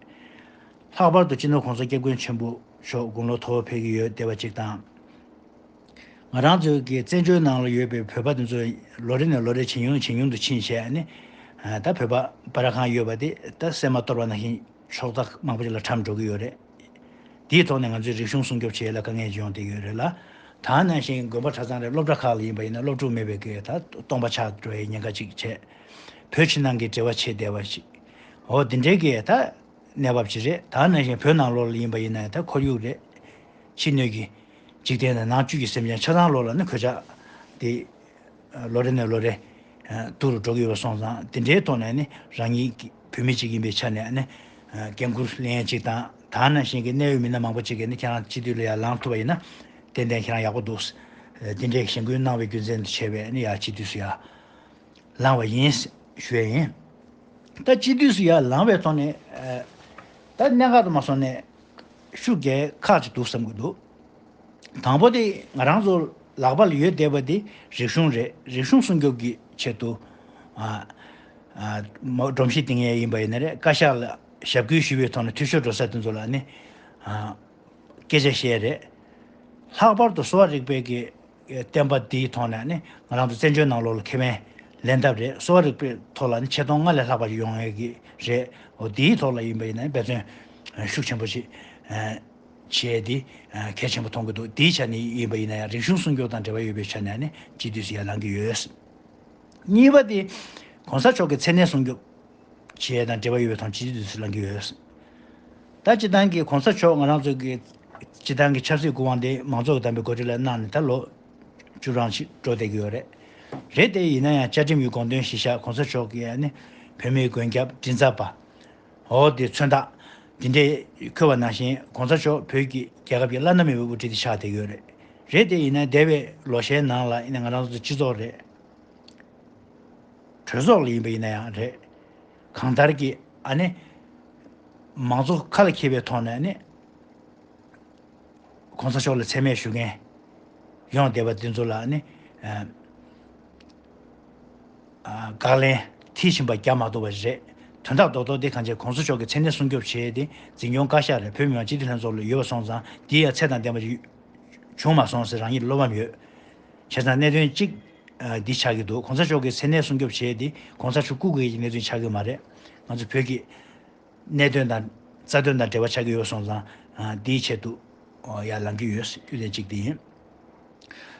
ལྷག་པར་དུ་སྤྱི་ནོར་༸གོང་ས་༸སྐྱབས་མགོན་ཆེན་པོ་མཆོག་དགུང་ལོ་མཐོ་བོ་ཕེབས་ཀྱི་ཡོད་བསྡད་པ་གཅིག་དང་། ང་རང་ཚོའི་གི་བཙན་བྱོལ་ནང་ལ་ཡོད་པའི་བོད་པ་དེ་ཚོ་ལོ་རེ་ནས་ལོ་རེ་ཇེ་ཉུང་ཇེ་ཉུང་དུ་ཕྱིན་བྱས་ནས། ད་བོད་པ་སྦ་ར་ཁང་ཡོད་པ་དེ་ད་སྲན་མ་གཏོར་བ་ནང་བཞིན་ཕྱོགས་མཐའ་མང་པོ་ཅིག་ལ་གྲམ་འགྲོ་གི་ཡོད་རེད། དེའི་ཐོག་ནས་ང་ཚོས་རིག་གཞུང་སྲུང་སྐྱོབ་བྱེད་ཡས་ལ་དཀའ་ངལ་ཅིག་ཡོང་བསྡད་ཡོད་རེད་ལ། ད་ནང་བཞིན་དགོན་པ་གྲྭ་ཚང་རེད། སློབ་གྲྭ་ཁག་ལ་ཡིན་པ་ཡིན་ན་སློབ་ཕྲུག་མེད་པའི་གི་ད་སྟོང་པ་ཆགས་འགྲོ་ཡའི་ཉེན་ཁ་ཅིག་བྱས། བོད་ཕྱི་ནང་གི་འབྲེལ་བ་ཆད་བསྡད་པ་ཞིག་འོ་འདི་འདྲའི་གི་ད་གནས་བབ་ཅིག་རེད། ད་ནང་བཞིན་བོད་ནང་ལོགས་ལ་ཡིན་པ་ཡིན་ན་ད་ཁོར་ཡུག་རེད། ཕྱི་སྣོད་ཀྱི་འཇིག་རྟེན་དང་ནང་བཅུད་ཀྱི་སེམས་ཅན་ཆ་ཚང་ལོགས་ལ་ནི་གོད་ཆག་དེ་ལོ་རེ་ནས་ལོ་རེ་སྡུག་རུ་འགྲོ་གི་ཡོད་པ་སོང་ཙང་། དེ་འདྲའི་ཐོག་ནས་ནི་རང་ཉིད་ཀྱི་བོད་མི་གཅིག་ཡིན་པའི་ཆ་ནས་ནི་འགན་འཁུར་ལེན་ཡས་གཅིག་དང་། ད་ནང་བཞིན་གྱི་གནད་ཡོད་མི་སྣ་མང་པོ་གཅིག་གིས་ནི་ཁྱེད་རང་སྤྱི་འཐུས་ལ་ཡར་ལངས་ཐུབ་པ་ཡིན་ན་ཏན་ཏན་ཁྱེད་རང་ཡག་པོ་འདུག་དེ་འདྲའི་གཞེན་སྐུལ་གནང་བའི་རྒྱུ་མཚན་དུ་བྱས་པས་ནི་ཡར་སྤྱི་འཐུས་སུ་ཡར་ལངས་པ་ཡིན་ཞུ་ཡས་ཡིན། ད་སྤྱི་འཐུས་སུ་ཡར་ལངས་པའི་ཐོག་ནས་ད་གནད་འགག་ཏུ་མ་སོང་ནས་ཤུགས་རྒྱག་ཁག་ཅིག་འདུག་བསམ་གྱི་འདུག་དང་པོ་དེ་ང་རང་ཚོ་ལག་པ་ལ་ཡོད་བསྡད་པ་དེ་རིག་གཞུང་རེད། རིག་གཞུང་སྲུང་སྐྱོབ་ཀྱི་ཆེད་དུ་ཨ་ཨ་མ་སྒྲོམ་གཞི་བཏིང་ཡས་ཡིན་པ་ཡིན་ན་རེད། བཀའ་ཤག་ལ་ཞབས་སྐུལ་ཞུས་པའི་ཐོག་ནས་འཐུས་ཤོར་འགྲོ་ས་དེ་ཚོ་ལ་ནི་ཨ་སྐད་ཆ་བཤད་རེད། ལྷག་པར་དུ་གསོ་བ་རིག་པའི་གི་བསྟན་པ་འདིའི་ཐོག་ནས་ནི་ང་རང་ཚོ་བཙན་བྱོལ་ནང་ལོགས་ལ་ཁེ་ཕན་ལེན་ཐབས་རེད། གསོ་བ་རིག་པའི་ཐོག་ལ་ནི་ཆེ་མཐོང་སྔར་ལས་ལྷག་པ་ཞིག་ཡོང་ཡས་ཀྱི་རེད། འོ་དེའི་ཐོག་ལ་ཡིན་པ་ཡིན་ན་འབད་བརྩོན་ཤུགས་ཆེན་པོ་ཞིག་བྱས་ཏེ་གལ་ཆེན་པོ་མཐོང་གི་འདུག་དེའི་ཆ་ནས་ཡིན་པ་ཡིན་ན་ཡང་རིག་གཞུང་སྲུང་སྐྱོབ་དང་འབྲེལ་བ་ཡོད་པའི་ཆ་ནས་ནི་སྤྱི་འཐུས་སུ་ཡར་ལངས་ཀྱི་ཡོད། གཉིས་པ་དེ་༸གོང་ས་མཆོག་གི་མཚན་གནས་སྲུང་སྐྱོབ་བྱེད་ཡས་དང་འབྲེལ་བ་ཡོད་པའི་ཐོག་སྤྱི་འཐུས་སུ་ལངས་ཀྱི་ཡོད། ད་སྤྱི་བཏང་གི་༸གོང་ས་མཆོག་ང་རང་ཚོ་གི་སྤྱི་བཏང་གི་ཆབ་སྲིད་སྐུ་དབང་དེ་མང་གཙོ་གི་བདམས་པའི་འགོ་ཁྲིད་ལ་གནང་ནས་ད་ལོ་བཅུ་གྲངས་ཤིག་འགྲོ་བསྡད་ཀྱི་ཡོད་རེད། རེད་དེ་ཡིན་ན་ཡང་བཅའ་ཁྲིམས་ཀྱི་དགོངས་དོན་གཞི་བཞག་༸གོང་ས་མཆོག་གིས་ནི་བོད་མིའི་མགོན་སྐྱབས་མགྲིན་ཚབ་པ། འོ་དེ་མཚོན་རྟགས་འདི་འདྲས་འཁོད་པ་ནང་བཞིན་༸གོང་ས་མཆོག་བོད་ཀྱི་རྒྱལ་ཁབ་ཀྱི་བླ་ན་མེད་པའི་དབུ་ཁྲིད་དེ་ཆགས་བསྡད་ཀྱི་ཡོད་རེད། རེད་དེ་ཡིན་ན་འདས་པའི་ལོ་ཤས་ནང་ལ་ཡིན་ན་ང་རང་ཚོ་སྤྱི་ཚོགས་རེད། གྲོས་ཚོགས་ལ་ཡིན་པ་ཡིན་ན་ཡང་རེད། གང་ལྟར་གྱི་ཨ་ནི་མང་གཙོ་ཁ་ལ་འཁྱེར་བའི་ཐོག་ནས་ནི་༸གོང་ས་མཆོག་ལ་མཚན་སྨད་ཞུ་མཁན་ཡོང་བསྡད་པ་འདི་ཚོ་ལ་ནི་ཨ་ཨ་དགག་ལན་མཐིལ་ཕྱིན་པ་རྒྱག་མ་ཐུབ་པ་རེད། དོན་དག་རྡོག་རྡོག་དེ་གང་བྱས་༸གོང་ས་མཆོག་གི་མཚན་གནས་སྲུང་སྐྱོབ་བྱས་ཏེ་འཛིན་སྐྱོང་བཀའ་ཤག་རེད། བོད་མི་མང་སྤྱི་འཐུས་ལྷན་ཚོགས་ལ་ཡོད་པ་སོང་ཙང་འདི་ཡང་ཚད་དང་ལྡན་པ་ཞིག་བྱུང་མ་སོང་ཟེར་རང་ཉིད་བློ་ཕམ་ཡོད། བྱས་ཙང་གནད་དོན་གཅིག་ཨ་འདི་ཆགས་ཀྱི་འདུག ༸གོང་ས་མཆོག་གི་མཚན་གནས་སྲུང་སྐྱོབ་བྱས་ཏེ་༸གོང་ས་མཆོག་སྐུ་སྒེར་གྱི་གནད་དོན་ཆགས་ཀྱི་མ་རེད། ང་ཚོ་བོད་ཀྱི་གནད་དོན་དང་རྩ་དོན་དང་འབྲེལ་བ་ཆགས་ཀྱི་ཡོད་སོང་ཙང་ཨ་འདིའི་ཆེད་དུ་ཨོ་ཡར་ལངས་ཀྱི་ཡོད་ཡོད་དེ་གཅིག་དེ་ཡིན།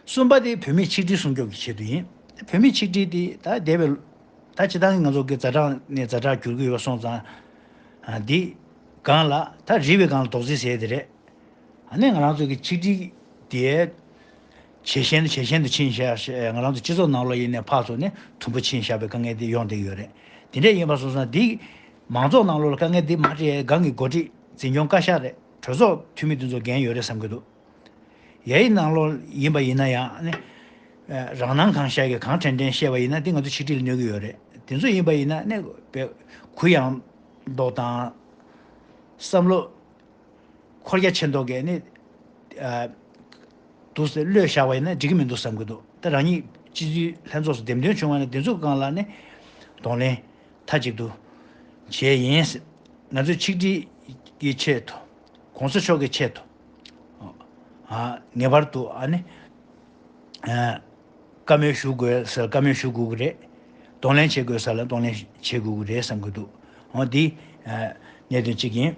གསུམ་པ་དེ་བོད་མིའི་ཆིག་སྒྲིལ་སྲུང་སྐྱོབ་ཀྱི་ཆེད་དུ་ཡིན། བོད་མིའི་ཆིག་སྒྲིལ་དེ་ད་འདས་པའི་ད་སྤྱི་བཏང་གི་ང་ཚོ་གི་ཛ་དྲག་ནས་ཛ་དྲག་འགྱུར་གྱི་ཡོད་སོང་ཙང་ཨ་འདི་སྒང་ལ་ད་རི་བའི་སྒང་ལ་རྡོག་རྫིས་ཟེར་དེ་རེད། ཨ་ནི་ང་རང་ཚོ་གི་ཆིག་སྒྲིལ་དེ་ ཇེ་ཞན་དུ་ཇེ་ཞན་དུ་ཕྱིན་བཞག་ང་རང་ཚོ་སྤྱི་ཚོགས་ནང་ལོགས་ཡིན་ནའི་ཕར་ཚུར་ནས་དུམ་བུ་ཕྱིན་བཞག་པའི་དཀའ་ངལ་དེ་ཡོང་བསྡད་ཡོད་རེད། དེ་འདྲ་ཡིན་པ་སོང་ཙང་འདི་མང་ཚོགས་ནང་ལོགས་ལ་དཀའ་ངལ་འདི་མ་འཕྲད་སྒང་གི་འགོ་ཁྲིད་འཛིན་སྐྱོང་བཀའ་ཤག་རེད། གྲོས་ཚོགས་འཐུས་མི་དེ་ཚོ་འགན་ཡོད་རེད་བསམ་གྱི་འདུག་ཡ་ཡི་ནང་ལོགས་ཡིན་པ་ཡིན་ན་ཡང་ནི། རང་སྣང་གང་ཤར་གྱི་གང་དྲན་དྲན་བཤད་པ་ཡིན་ན་འདི་ང་ཚོ་ཆིག་སྒྲིལ་གནོད་ཀྱི་ཡོད་རེད། དེ་ཚོ་ཡིན་པ་ཡིན་ན་ནི་བས་གུ་ཡངས་མདོག་དང་། བསམ་བློ་འཁོར་རྒྱ་ཆེ་མདོག་གིས་ནི། འདུག་སེ་བློས་བཞག་པ་ཡིན་ན་འགྲིག་གི་མི་འདུག་བསམ་གྱི་འདུག་ད་རང་ཉིད་སྤྱི་འཐུས་ལྷན་ཚོགས་སུ་འདེམས་ཐོན་བྱུང་བ་ན་དེ་ཚོ་སྒང་ལ་ནི། གདོང་ལེན་མཐའ་གཅིག་ཏུ་བྱས་ཡིན། ང་ཚོས་ཆིག་སྒྲིལ་གྱི་ཆེད་དུ། གོང་ས་མཆོག་གི་ཆེད་དུ། ངེས་པར་དུ་ཨ་ནི། བཀའ་མོལ་ཞུ་དགོས་ས་ལ་བཀའ་མོལ་ཞུ་དགོས་ཀྱི་རེད། གདོང་ལེན་བྱེད་དགོས་ས་ལ་གདོང་ལེན་བྱེད་དགོས་ཀྱི་རེད་བསམ་གྱི་འདུག་འོ་འདི་གནད་དོན་གཅིག་ཡིན།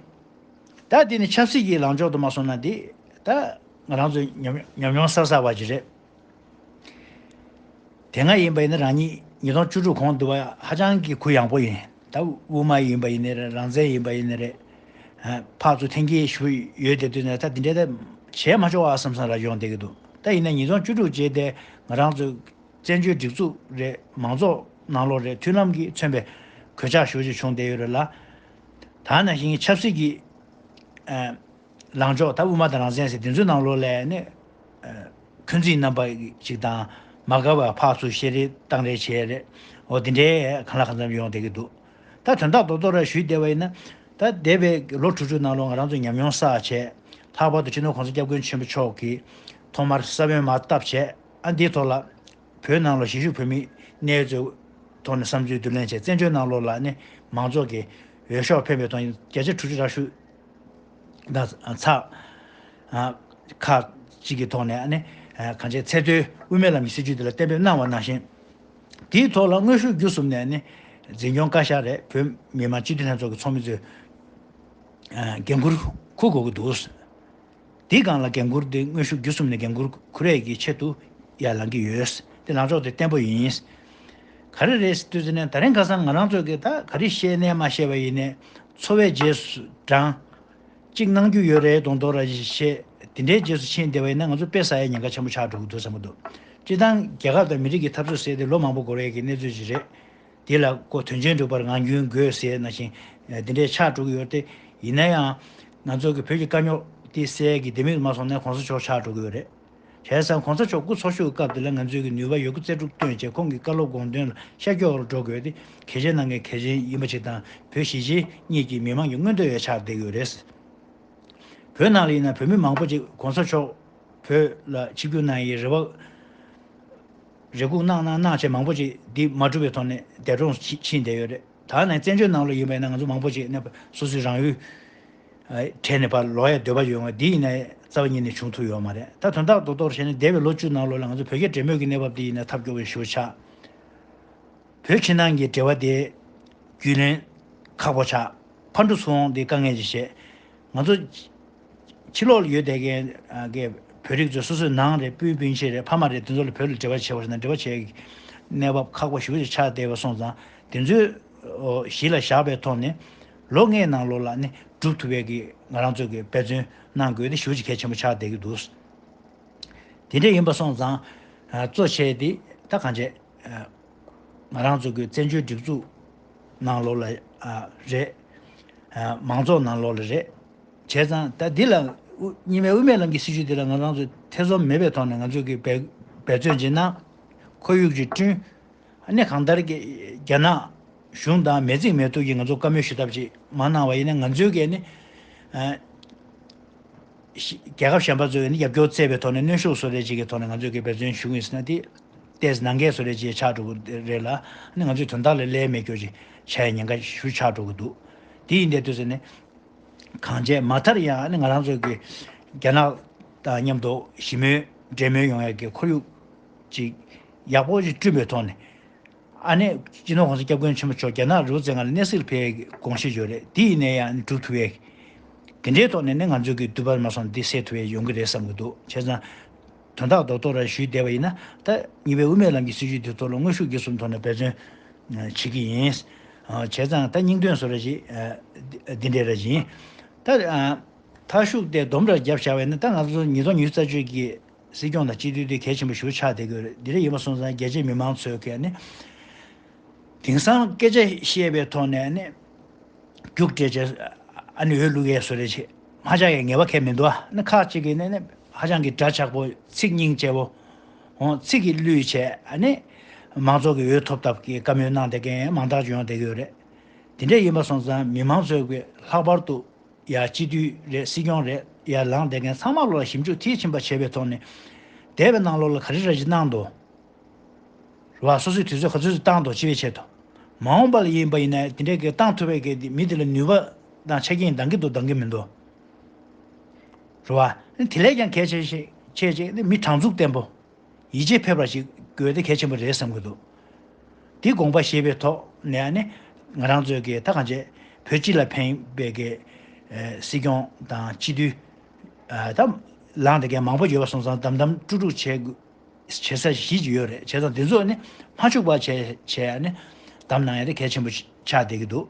ད་འདི་ནི་ཆབ་སྲིད་ཀྱི་ལངས་ཕྱོགས་དུ་མ་སོང་ན་འདི་ད་ང་རང་ཚོ་ཉམས་ཉམས་མྱོང་བསགས་བསགས་པ་ཅིག་རེད། དེ་སྔ་ཡིན་པ་ཡིན་ན་རང་ཉིད་ཉིས་སྟོང་བཅུ་དྲུག་གོང་དུ་བ་ཧ་ཅང་གི་གུ་ཡངས་པོ་ཡིན། ད་དབུ་མ་ཡིན་པ་ཡིན་ནའི་རེད། རང་བཙན་ཡིན་པ་ཡིན་ནའི་རེད། ཕར་ཚུར་འཐེན་འཁྱེར་ཞུ་ཡོད་དེ་དུས་ནས་ད་འདི་འདྲའི་ད་བྱས་མ་ཆོག་ཨ་བསམ་བསམ་ར་ཡོང་བསྡད་ཀྱི་འདུག་ད་ཡིན་ན་ཉིས་སྟོང་བཅུ་དྲུག་རྗེས་དེ་ང་རང་ཚོ་བཙན་བྱོལ་སྒྲིག་འཛུགས་རེད། མང་ཚོགས་ནང་ལོགས་རེད། མཐུན་ལམ་གྱིས་མཚོན་པའི་གོད་ཆག་ཞུ་རྒྱུ་བྱུང་བསྡད་ཡོད་རེད་ལ། ད་ནང་བཞིན་ཆབ་སྲིད་ཀྱི་ལངས་ཕྱོགས་ད་དབུ་མ་དང་རང་བཙན་ཟེར་དེ་ཚོའི་ནང་ལོགས་ལ་ནི། འཁོན་འཛིན་རྣམ་པ་ཞིག་དང་མ་དགའ་བ་ཕར་ཚུར་བཤད་རེས་བཏང་རེས་བྱས་རེད། འོ་དེ་འདྲའི་གང་ལ་གང་འཚམ་ཡོང་བསྡད་ཀྱི་འདུག་ད་དོན་དག་རྡོག་རྡོག་ར་ཞུས་བསྡད་པ་ཡིན་ན། ད་འདས་པའི་ལོ་དྲུག་ཅུ་ནང་ལོགས་ང་རང་ཚོ་ཉམས་མྱོང་བསགས་བྱས། ལྷག་པར་དུ་སྤྱི་ནོར་༸གོང་ས་༸སྐྱབས་མགོན་ཆེན་པོ་མཆོག་གིས་ཐོག་མར་ས་བོན་མར་བཏབ་བྱས། ཨ་འདིའི་ཐོག་ལ་བོད་ནང་ལ་གཞིས་བཞུགས་བོད་མི་གནས་ཚུལ་ཐོག་ནས་བསམ་ཚུལ་བསྡུ་ལེན་བྱས། བཙན་བྱོལ་ནང་ལོགས་ལ་ནི་མང་ཚོགས་ཀྱི་འོས་ཤོག་འཕེན་པའི་ཐོག་བརྒྱ་ཆ་དྲུག་ཅུ་ར་ཞུ་ད་ཚགས་ཁག་ཅིག་གི་ཐོག་ནས་ནི་གང་ཅི་ཚད་མཐོའི་དབུ་མའི་ལམ་གྱི་སྲིད་བྱུས་དེ་ལ་གཏན་འབེབས་གནང་བ་ནང་བཞིན། དེའི་ཐོག་ལ་དངོས་ཤུགས་བརྒྱུད་གསུམ་ནས་ནི་འཛིན་སྐྱོང་བཀའ་ཤག་རེད། བོད་མི་མང་སྤྱི་འཐུས་ལྷན་ཚོགས་ཀྱི་ཚོགས་མི་ཚོས་འགན་འཁུར་འཁུར་དགོས་ཀྱི་འདུག་འདིའི་སྒང་ལ་འགན་འཁུར་དེ་དངོས་ཤུགས་བརྒྱུད་གསུམ་ནས་འགན་འཁུར་འཁུར་ཡས་ཀྱི་ཆེད་དུ་ཡར་ལངས་ཀྱི་ཡོད། དེ་ལངས་ཕྱོགས་དེ་བརྟན་པོ་ཡིན། ག་རེ་རེད་ཟེར་དུས་ཙམ་ནས་ད་རིང་ཁ་སང་ང་རང་ཚོ་གིས་ད་ག་རེ་བཤད་ནའི་མ་བཤད་པ་ཡིན་ནའི་འཚོ་བའི་རྗེས་སུ་འབྲང་། གཅིག་གནང་རྒྱུ་ཡོད་རེད་མདོག་མདོག་ར་ཞིག་བཤད། དེ་འདྲའི་རྗེས་སུ་ཕྱིན་བསྡད་པ་ཡིན་ན་ང་ཚོ་དཔེ་ཟ་ཡའི་ཉེན་ཁ་ཆེན་པོ་ཆགས་འགྲོ་གི་འདུག་བསམ་གྱི་འདུག་སྤྱིར་བཏང་རྒྱལ་ཁབ་དང་མི་རིགས་ཀྱི་འཐབ་རྩོད་ཟེར་དེ་ལོ་མང་པོ་འགོར་ཡས་ཀྱི་གནས་ཚུལ་ཞིག་རེད། དེ་ལ་ཁོ་དོན་ཆེན་སྒྲུབ་པར་ངང་རྒྱུན་དགོས་ཟེར་ནང་བཞིན་འདི་འདྲའི་ཆགས་འགྲོ་གི་ཡོད་དེ། ཡིན་ན་ཡང་ང་ཚོ་གི་བོད་ཀྱི་དཀའ་རྙོག་དེ་སེལ་གྱི་ལྡེ་མིག་མ་སོང་ན་གོང་ས་མཆོག་ཆགས་འགྲོ་གི་ཡོད་རེད། བྱས་ཙང་གོང་ས་མཆོག་སྐུ་འཚོ་བཞུགས་སྐབས་དེ་ལ་ང་ཚོས་ཀྱི་ནུས་པ་ཡོད་རྒུ་རྩལ་སྤྲུགས་བཏོན་བྱས་ཁོང་གི་བཀའ་སློབ་དགོངས་དོན་ལ་ཤར་སྐྱོད་པར་འགྲོ་དགོས་དེ་གལ་ཆེན་ནང་གི་གལ་ཆེན་ཡིན་པ་ཞིག་དང་། བོད་གཞིས་བྱེས་གཉིས་ཀྱི་མི་མང་གི་མངོན་འདོད་ཡང་ཆགས་བསྡད་ཀྱི་ཡོད་རེད། བོད་ནང་ལ་ཡིན་ན་བོད་མི་མང་པོ་ཅིག་གོང་ས་མཆོག་བོད་ལ་ཆིབས་བསྒྱུར་གནང་ཡའི་རེ་བ་རེ་སྒུག་གནང་གནང་གནང་བྱས་མང་པོ་ཅིག་འདི་མ་འགྲུབ་པའི་ཐོག་ནས་འདས་གྲོངས་ཕྱིན་བསྡད་ཡོད་རེད། ད་ནས་བཙན་བྱོལ་ནང་ལ་ཡིན་པ་ཡིན་ན་ང་ཚོ་མང་པོ་ཅིག་ནས་སོ་སོའི་རང་ཡུལ་གྲས་ནས་ཕར་ལོག་ཡའི་འདོད་པ་ཡོད་པ་འདི་ཡིན་ན་རྩ་བ་ཉིད་ནས་བྱུང་ཐུབ་ཡོད་མ་རེད། ད་དོན་དག་རྡོག་རྡོག་བྱས་ན་འདས་པའི་ལོ་བཅུ་ནང་ལོགས་ལ་ང་ཚོ་བོད་རྒྱ་འབྲེལ་མོལ་གྱི་གནས་བབ་འདི་ཡིན་ན་ཐབས་སྐྱོ་བོ་ཞེ་པོ་ཆགས། བོད་ཕྱི་ནང་གི་འབྲེལ་བ་དེ་རྒྱུས་ལོན་ཁག་པོ་ཆགས། ཕར་འགྲོ་ཚུར་འོང་དེ་དཀའ་ངལ་ཅིག་བྱས། ང་ཚོ་ཕྱི་ལོགས་ལ་ཡོད་བསྡད་མཁན་གྱི་བོད་རིགས་ཚོ་སོ་སོའི་ནང་རེད། སྤུན་སྤུན་མཆེད་རེད། ཕ་མ་རེད། དེ་ཚོ་ལ་བོད་ལ་འབྲེལ་བ་བྱེད་པ་ཞིག་དང་འབྲེལ་བ་བྱེད་ཀྱི་གནས་བབ་ཁག་པོ་ཞེ་པོ་ཅིག་ཆགས་བསྡད་པ་སོང་ཙང་། དེ་ཚོའི་གཞི་ལ་བཞག་པའི་ཐོག་ནས་ལོ་ལྔའི་ནང་ལོགས་ལ་ནི་སྒྲུབ་ཐུབ་པའི་གི་ང་རང་ཚོ་གི་འབད་བརྩོན་གནང་དགོས་དེ་ཞེ་པོ་ཅིག་གལ་ཆེན་པོ་ཆགས་བསྡད་ཀྱི་འདུག་དེ་འདྲ་ཡིན་པ་སོང་ཙང་། ཨ་གཙོ་ཆེ་དེ་ད་གང་བྱས། ཨ་ང་རང་ཚོ་གི་བཙན་བྱོལ་སྒྲིག་འཛུགས་ནང་ལོགས་ལ་ཨ་རེད། ཨ་མང་ཚོགས་ནང་ལོགས་ལ་རེད། བྱས་ཙང་ད་འདི་ལ་དབུ་གཉིས་སྨན་དབུ་མའི་ལམ་གྱི་སྲིད་བྱུས་འདི་ལ་ང་རང་ཚོ་ཐེ་ཚོམ་མེད་པའི་ཐོག་ནས་ང་ཚོ་གི་འབད་འབད་བརྩོན་ཅིག་གནང་། ཁོར་ཡུག་ཅིག་བསྐྲུན། ཨ་ནི་གང་ལྟར་གྱི་རྒྱ་ནག་གཞུང་དང་མེས་བཙུན་མེས་གཏུགས་ཀྱིས་ང་ཚོ་བཀའ་མོལ་ཞུ་ཐབས་ཅིག་མ་གནང་བ་ཡིན་ན། ང་ཚོའི་གི་ནི་ཨ་ཤི་རྒྱལ་ཁབ་གཞན་པ་ཚོས་ནི་རྒྱབ་སྐྱོར་བཙལ་བའི་ཐོག་ནས་གནོན་ཤུགས་བཟོ་རེས་ཅིག་གི་ཐོག་ནས་ང་ཚོས་གི་འབད་བརྩོན་ཞུ་གི་ཡིན་ཟེར་ན། དེ་ཏོག་ཙམ་ནང་འགལ་བཟོ་རེས་ཅིག་ཆགས་འགྲོ་གི་རེད་ལ། ཨ་ནི་ང་ཚོས་དོན་དག་ལ་ལས་མེད་སྐྱོ་ཅིག་བྱ་ཡ་ཉེན་ཁ་ཞེ་པོ་ཆགས་འགྲོ་གི་འདུག་དེ་ཡིན་དུས་དུས་ཟེར་ནས། གང་བྱས་མ་མཐར་ཡང་ནི་ང་རང་ཚོ་གི་རྒྱ་ནག་དང་མཉམ་དུ་ཞི་མོལ་འབྲེལ་མོལ་ཡོང་ཡག་གི་ཁོར་ཡུག་ཅིག་ཡག་པོ་ཞིག་བསྐྲུན་པའི་ཐོག་ནས། ཨ་ནི་སྤྱི་ནོར་གོང་ས་སྐྱབས་མགོན་ཆེན་པོ་མཆོག་རྒྱ་ནག་རི་བོ་རྩེ་ལྔ་ལ་གནས་གཟིགས་ལ་ཕེབས་ཡག་གི་དགོངས་གཞི་ཡོད་རེད། དེ་ཡིན་ནའི་ཡང་ནི་སྒྲུབ་ཐུབ་ཡག་དེ་འདྲའི་ཐོག་ནས་ནི་ང་ཚོ་གི་འདོད་པ་མ་སོང་འདི་སེལ་ཐུབ་ཡག་ཡོང་གི་རེད་བསམ་གྱི་འདུག་བྱས་ཙང་། དོན་དག་རྡོག་རྡོག་ར་ཞུས་བསྡད་པ་ཡིན་ན། ད་གཉིས་པའི་དབུ་མའི་ལམ་གྱི་སྲིད་བྱུས་དེ་ཐོག་ལ་དངོས་ཤུགས་བརྒྱུད་གསུམ་ཐོག་ནས་འབད་བརྩོན་བྱེད་ཀྱི་ཡིན། བྱས་ཙང་ད་སྙིང་དོན་བཟོ་འདྲ་ཞིག་འདི་འདྲ་ར་ཡིན། ད་མཐའ་གཞུག་དེ་སྡོམ་ར་བརྒྱབ་བཞག་པ་ཡིན་ན། ད་ང་ཚོ་ཉིས་སྟོང་ཉི་ཤུ་རྩ་གཅིག་གི་ སྲིད་སྐྱོང་དང་སྤྱི་འཐུས་དེ་གལ་ཆེན་པོ་ཞེ་པོ་ཆགས་བསྡད་ཀྱི་ཡོད་རེད། འདི་འདྲ་ཡིན་པ་སོང་ཙང་རྒྱ་ཆེའི་མི་མང་ཚོས་ཀྱིས་ནི་དེང་སང་སྐད་ཆ་བཤད་པའི་ཐོག་ནས་ནི་རྒྱུགས་སྤྲད་བྱས་ཨ་ནི་འོས་བླུག་ཡས་བཟོ་རེད་བྱས་མ་ཆགས་ཡས་ངེས་པ་གང་ཡང་མི་འདུག་ཨ་ནི་ཁག་ཅིག་གིས་ནི་ནི་ཧ་ཅང་གི་འདྲ་ཆགས་པོ་ཚིག་སྙིང་རྗེ་པོ་ཧོ་ཚིག་གིས་བསླུས་བྱས་ཨ་ནི་མང་ཚོགས་ཀྱི་འོས་ཐོབ་ཐབས་ཀྱི་བཀའ་མོལ་གནང་བསྡད་མཁན་མང་དག་ཅིག་ཡོང་བསྡད་ཀྱི་ཡོད་རེད། དེ་འདྲ་ཡིན་པ་སོང་ཙང་མི་མང་ཚོས་ཀྱིས་ལྷག་པར་དུ་ཡ་སྤྱི་འཐུས་རེད་སྲིད་སྐྱོང་རེད་ཡ་ལངས་བསྡད་མཁན་ཚང་མ་ལོག་ལ་ཞིབ་འཇུག་མཐིལ་ཕྱིན་པ་བྱས་པའི་ཐོག་ནས་འདས་པའི་ནང་ལོགས་ལ་ག་རེ་ར་ཅིག་གནང་འདུག་རེད་བ། སོ་སོའི་དུས་ཚོད་ག་ཚོད་ཅིག་བཏང་འདུག་སྤྱི་པའི་ཆེད་དུ། མ་འོངས་པ་ལ་ཡིན་པ་ཡིན་ན་དེ་འདྲའི་གི་བཏང་ཐུབ་པའི་གི་མི་དེ་ལ་ནུས་པ་དང་ཆ་རྐྱེན་འདང་གི་འདུག་འདང་གི་མི་འདུག་རེད་བ། དེ་ལས་ཀྱང་གལ་ཆེ་ཤོས་ཆེ་ཆེ་ནི་མི་དྲང་ཚུགས་བརྟན་པོ། ཡིད་ཆེས་ཕེབས་པ་ཞིག་དགོས་དེ་གལ་ཆེན་པོ་རེད་བསམ་གྱི་འདུག་དེ་དགོངས་པ་བཞེས་པའི་ཐོག་ནས་ནི་ང་རང་ཚོའི་གི་ད་གང་བྱས་བོད་སྤྱི་ལ་ཕན་པའི་གི་ཨ་སྲིད་སྐྱོང་དང་སྤྱི་འཐུས་ཨ་ད་ལངས་བསྡད་མཁན་མང་པོ་ཡོད་པ་སོང་ཙང་དམ་དམ་དཀྲུག་དཀྲུག་བྱེད་དགོས། བྱེད་ས་གཞི་ཅིག་ཡོད་རེད། བྱས་ཙང་དེ་ཚོ་ནི་མ་འཆུག་པ་བྱས་བྱས་ནི་གདམ་གནང་ཡ་དེ་གལ་ཆེན་པོ་ཆགས་བསྡད་ཀྱི་འདུག་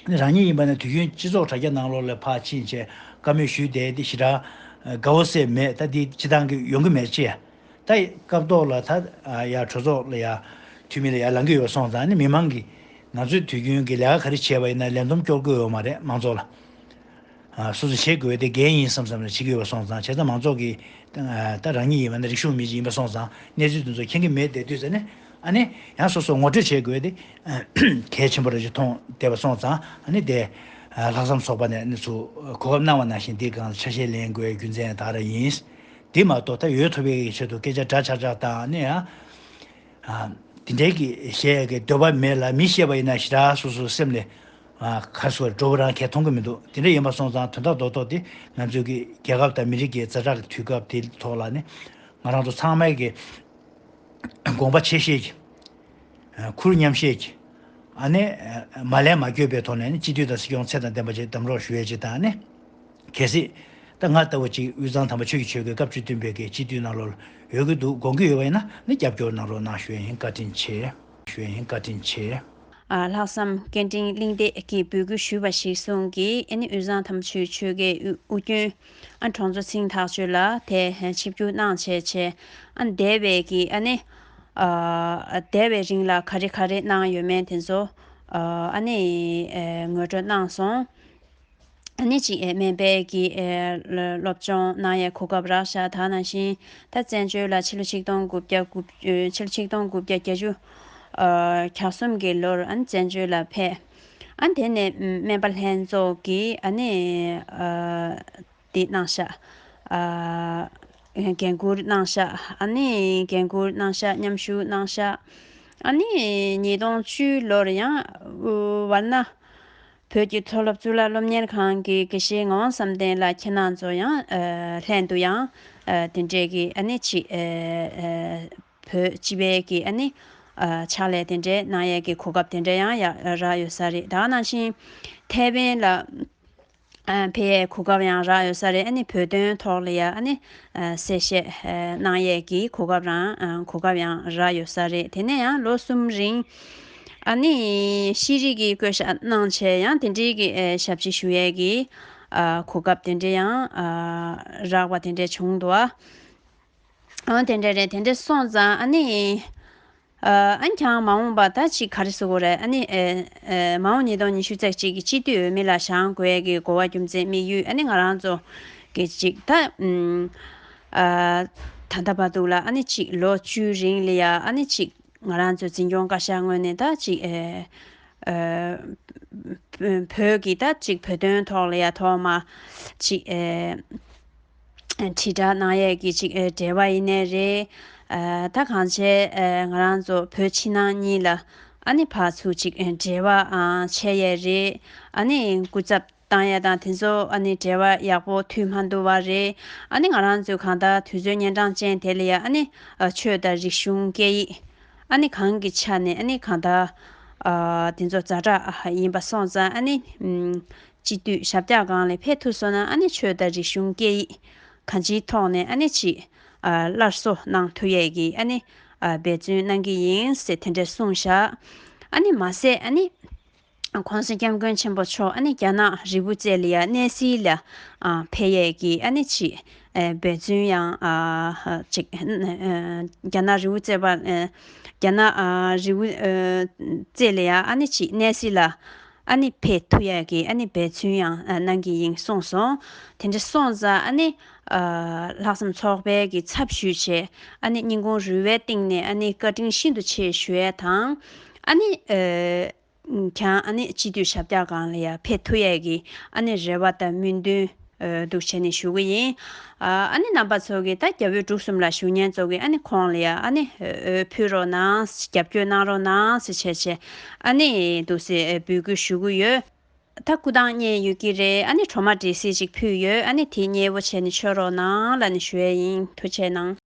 ནི་རང་ཉིད་ཡིན་པ་ན་དུས་རྒྱུན་སྤྱི་ཚོགས་དྲ་རྒྱ་ནང་ལོགས་ལ་ཕར་ཕྱིན་བྱས་བཀའ་མོལ་ཞུས་བསྡད་དེ་ཞེ་དྲག་དགའ་བོ་སེ་མེད། ད་འདི་སྤྱི་བཏང་གི་ཡོང་གི་མེད་ཅེས། ད་སྐབས་ཐོག་ལ་ད་ཡ་གྲོས་ཚོགས་ལ་ཡ་འཐུས་མི་ལ་ཡ་ལངས་ཀྱི་ཡོད་པ་སོང་ཙང་ནི་མི་མང་གིས་ང་ཚོས་དུས་རྒྱུན་གྱི་ལས་ཀ་ག་རེ་བྱས་པ་ཡིན་ན་ལས་བསྡོམས་སྐྱོར་གྱི་ཡོད་མ་རེད་མང་ཚོགས་ལ། ཨ་སོ་སོ་བྱེད་དགོས་དེ་འགན་ཡིན་བསམ་བསམ་ནས་བྱེད་ཀྱི་ཡོད་པ་སོང་ཙང་བྱས་ཙང་མང་ཚོགས་ཀྱིས་ཨ་ད་རང་ཉིད་ཡིན་པ་ན་རིག་གཞུང་མི་ཅིག་ཡིན་པ་སོང་ཙང་གནས་ཚུལ་དེ་ཚོ་མཁྱེན་གྱི་མེད་བསྡད་དུས་ཙ་ནས་ཨ་ནི་ཡང་སོ་སོ་ངོ་སྤྲོད་བྱེད་དགོས་དེ་གལ་ཆེན་པོ་རེད་ཅེས་མཐོང་བསྡད་པ་སོང་ཙང་ཨ་ནི་དེ་ཨ་ལྷག་བསམ་ཚོགས་པ་ནས་ཨ་ནི་ཚུར་གོ་སྐབས་གནང་བ་ནང་བཞིན་འདིའི་སྒང་ལ་ཆ་ཤས་ལེན་དགོས་རྒྱུ་མཚན་དག་ར་ཡིན། དེ་མ་གཏོགས་ད་འོས་ཐོབ་པའི་ཆེད་དུ་སྐད་ཆ་འདྲ་ཆགས་ཆགས་དང་ཨ་ནི་ཡང་། ཨ་དེ་འདྲའི་གི་བཤད་ཀྱི་འདོད་པ་མེད་ལ་མི་བཤད་པ་ཡིན་ན་ཞེ་དྲག་སོ་སོའི་སེམས་ལ་ཨ་ཁ་སོར་འགྲོ་བ་རང་གས་མཐོང་གི་མི་འདུག་དེ་འདྲ་ཡིན་པ་སོང་ཙང་དོན་དག་རྡོག་རྡོག་དེ་ང་ཚོའི་གི་རྒྱལ་ཁབ་དང་མི་རིགས་ཀྱི་ཛ་དྲག་གི་དུས་སྐབས་དེ་ཐོག་ལ་ནི་ང་རང་ཚོ་ཚང་མའི་གི་དགོངས་པ་ཆེ་བཞེས་ཀྱི་ཨ་ཁུར་མཉམ་བཞེས་ཀྱི་ཨ་ནི་ཨ་མ་ལན་མ་འགྱོད་པའི་ཐོག་ནས་ནི་སྤྱི་འཐུས་དང་སྲིད་སྐྱོང་ཚད་དང་ལྡན་པ་ཅིག་གདམ་རོགས་ཞུ་ཡས་ཅིག་དང་ནི། གལ་སྲིད། ད་ང་ལྟ་བུ་ཅིག་དབུས་གཙང་དམ་པ་ཆོས་ཀྱི་ཆོལ་ཁའི་སྐབས་བཅུ་བདུན་པའི་གི་སྤྱི་འཐུས་ནང་ལོགས་ལ་ཡོད་ཀྱི་འདུག་དགོངས་ཀྱི་ཡོད་པ་ཡིན་ན་ནི་རྒྱབ་སྐྱོར་གནང་རོགས་གནང་ཞུ་ཡ་ཡིན། བཀའ་དྲིན་ཆེ། ཞུ་ཡ་ཡིན། བཀའ་དྲིན་ཆེ། ཨ་ལྷག་བསམ་སྐད་འཕྲིན་གླིང་སྟེགས་ཀྱིས་འབོད་སྐུལ་ཞུས་པ་གཞིར་བཟུང་གིས་ཨ་ནི་དབུས་གཙང་དམ་པ་ཆོས་ཀྱི་ཆོལ་ཁའི་དབུ་དབུ་རྒྱུན་ཨ་གྲོང་ཚོ་ཚིང་ཐག་ཆོད་ལ་དེ་ཆིབས་བསྒྱུར་གནང་བྱས་བྱས་ཨ་འདས་པའི་གི་ཨ་ནི་ཨ་འདས་པའི་རིང་ལ་ག་རེ་ག་རེ་གནང་ཡོད་མེད་དེ་ཚོ་ཨ་ནི་ཨ་ངོ་སྤྲོད་གནང་སོང་། ཨ་ནི་གཅིག་ཨེ་སྨན་པའི་གི་ཨེ་སློབ་སྦྱོང་གནང་ཡའི་གོ་སྐབས་རག་ཤག་ད་ནང་བཞིན་ད་བཙན་བྱོལ་ལ་ཕྱི་ལོ་ཆིག་སྟོང་དགུ་བརྒྱ་དགུ་ཕྱི་ལོ་ཆིག་སྟོང་དགུ་བརྒྱ་བརྒྱད་ཅུ་ཨ་གྱ་གསུམ་གྱི་ལོར་ཨ་ནི་བཙན་བྱོལ་ལ་ཕེབས། ཨ་ནི་དེ་ནས་སྨན་པ་ལྷན་ཚོགས་ཀྱིས་ཨ་ནི་ཨ་འདི་གནང་ཤག་ཨ་འགན་འཁུར་གནང་ཤག་ཨ་ནི་འགན་འཁུར་གནང་ཤག་མཉམ་ཞུགས་གནང་ཤག་ཨ་ནི་ཉིས་སྟོང་བཅུ་ལོར་ཡང་ཝར་ན། བོད་ཀྱི་མཐོ་སློབ་གཙུག་ལག་སློབ་གཉེར་ཁང་གི་དགེ་བཤེས་ངག་དབང་བསམ་གཏན་ལགས་ཁྱེད་རང་ཚོ་ཡང་ཨ་ལྷན་དུ་ཡང་ཨ་དེ་འདྲས་ཀྱི་ཨ་ནི་ཅིག་ཨ་ཨ་བོད་སྤྱི་པའི་གི་ཨ་ནི་ཨ་ཕྱག་ལས་དེ་འདྲས་གནང་ཡས་ཀྱི་གོ་སྐབས་དེ་འདྲས་ཡང་ཡ་རག་ཡོད་ས་རེད། ད་ག་ནང་བཞིན་ཐེ་ཝན་ལ་ཨ་ཕེབས་ཡས་གོ་སྐབས་ཡང་རག་ཡོད་ས་རེད། ཨ་ནི་བོད་དོན་ཐོག་ལ་ཡ་ཨ་ནི་ཨ་གསལ་བཤད་ཨ་གནང་ཡས་ཀྱི་གོ་སྐབས་རང་ཨ་གོ་སྐབས་ཡང་རག་ཡོད་ས་རེད། དེ་ནས་ཡང་ལོ་གསུམ་རིང་ཨ་ནི་ཤེས་རིག་གི་བསྐོ་བཞག་གནང་བྱས་ཡང་དེ་འདྲའི་གི་ཨེ་ཞབས་ཕྱི་ཞུ་ཡས་ཀྱི་ཨ་གོ་སྐབས་དེ་འདྲ་ཡང་ཨ་རག་པ་དེ་འདྲ་བྱུང་འདུག་ཨ། ཨ་དེ་འདྲ་རེད། དེ་འདྲ་སོང་ཙང་ཨ་ནི་ཨ་ཨ་ནི་ཀྱང་མ་འོངས་པ་ད་ཅིག་ག་རེ་ཟེར་དགོས་རེད། ཨ་ནི་ཨེ་ཨེ་མ་འོངས་ཉིས་སྟོང་ཉི་ཤུ་རྩ་གཅིག་གི་སྤྱི་འཐུས་འོས་མི་ལ་བཞེངས་དགོས་ཀྱི་གོ་བ་རྒྱུ་མཚན་དམིགས་ཡུལ་ཨ་ནི་ང་རང་ཚོ་གི་ཅིག་ད་ཨ་ད་ལྟ་བར་དུ་ལ་ཨ་ནི་ཅིག་ལོ་བཅུ་རིང་ལ་ཡ་ཨ་ནི་ཅིག་ང་རང་ཚོའི་འཛིན་སྐྱོང་བཀའ་ཤག་ངོས་ནས་ད་ཅིག་ཨེ་ཨེ་བོད་ཀྱི་ད་ཅིག་བོད་དོན་ཐོག་ལ་ཡ་ཐོག་མ་ཅིག་ཨེ་དྲིལ་བསྒྲགས་གནང་ཡས་ཀྱི་ཅིག་ཨེ་འབྲེལ་བ་ཡིན་ནའི་རེད། ཨེ་ད་གང་བྱས་ཨེ་ང་རང་ཚོ་བོད་ཕྱི་ནང་གཉིས་ལ་ཨ་ནི་ཕར་ཚུར་ཅིག་ཨེ་འབྲེལ་བ་ཨ་བྱས་ཡས་རེད། ཨ་ནི་སྐུ་ཚབ་བཏང་ཡ་དང་དེ་ཚོ་ཨ་ནི་འབྲེལ་བ་ཡག་པོ་མཐུད་མ་འདུག་པ་རེད། ཨ་ནི་ང་རང་ཚོས་གང་ལྟར་དུས་ཚོད་ཉིན་གྲངས་ཅན་དེ་ལ་ཡ་ཨ་ནི་ཨ་ཆོས་དང་རིག་གཞུང་སྐད་ཡིག་ཨ་ནི་གང་གི་ཆ་ནས་ཨ་ནི་གང་ལྟར་ཨ་དེ་ཚོ་ཛ་དྲག་ཡིན་པ་སོང་ཙང་ཨ་ནི་ཨམ་སྤྱི་འཐུས་ཞབས་བཀྱག་སྒང་ལ་ཕེབས་ཐུབ་སོང་ན་ཨ་ནི་ཆོས་དང་རིག་གཞུང་སྐད་ཡིག་གང་ཅིའི་ཐོག་ནས་ཨ་ནི་ཅིག་ཨ་སླར་གསོ་གནང་ཐུབ་ཡས་ཀྱི་ཨ་ནི་ཨ་འབད་བརྩོན་གནང་གི་ཡིན་ཟེར་དེ་འདྲ་གསུངས་ཤག་ཨ་ནི་མ་ཟད་ཨ་ནི། ༸གོང་ས་༸སྐྱབས་མགོན་ཆེན་པོ་མཆོག་ཨ་ནི་རྒྱ་ནག་རི་བོ་རྩེ་ལ་ཡ་གནས་གཟིགས་ལ་ཨ་ཕེབས་ཡས་ཀྱི་ཨ་ནི་ཅིག་ ཨ་འབད་བརྩོན་ཡང་ཨ་ཅིག་ཨ་རྒྱ་ནག་རི་བོ་རྩེ་བ་ཨ་རྒྱ་ནག་ཨ་རི་བོ་ཨ་རྩེ་ལ་ཡ་ཨ་ནི་ཅིག་གནས་གཟིགས་ལ་ཨ་ནི་ཕེབས་ཐུབ་ཡས་ཀྱི་ཨ་ནི་འབད་བརྩོན་ཡང་ཨ་གནང་གི་ཡིན་གསུངས་སོང་། དེ་འདྲ་སོང་ཙང་ཨ་ནི་ཨ་ལྷག་བསམ་ཚོགས་པའི་གི་ཚབ་ཞུས་བྱས་ཨ་ནི་སྙིང་ཁུང་རུས་པའི་གཏིང་ནས་ཨ་ནི་བཀའ་དྲིན་ཤིན་ཏུ་ཆེ་ཞུ་ཡས་དང་། ཨ་ནི་ཨ་ཀྱང་ཨ་ནི་སྤྱི་འཐུས་ཞབས་བཀྱག་སྒང་ལ་ཡ་ཕེབས་ཐུབ་ཡས་ཀྱི་ཨ་ནི་རེ་བ་དང་སྨོན་འདུན་ཨ་འདུག་བྱས་ནས་ཞུ་གི་ཡིན། ཨ་ཨ་ནི་རྣམ་པ་ཚོ་གིས་ད་རྒྱ་བོད་འབྲུག་གསུམ་ལ་བཞུགས་མཁན་ཚོ་གིས་ཨ་ནི་ཁོང་ལ་ཡ་ཨ་ནི་འོས་འོས་ཕུལ་རོགས་གནང་། རྒྱབ་སྐྱོར་གནང་རོགས་གནང་ཟེར་བྱས་བྱས་ཨ་ནི་འདུག་སེ་འབོད་སྐུལ་ཞུ་གི་ཡོད། ད་སྐུ་ཐང་རྙེད་ཡོད་ཀྱི་རེད། ཨ་ནི་གྲོ་མ་འབྲས་སིལ་ཅིག་ཕུལ་ཡོད། ཨ་ནི་དེ་མཉེས་པོ་བྱས་ནས་མཆོད་རོགས་གནང་ལབ་ནས་ཞུ་ཡས་ཡིན། ཐུགས་རྗེ་གནང་།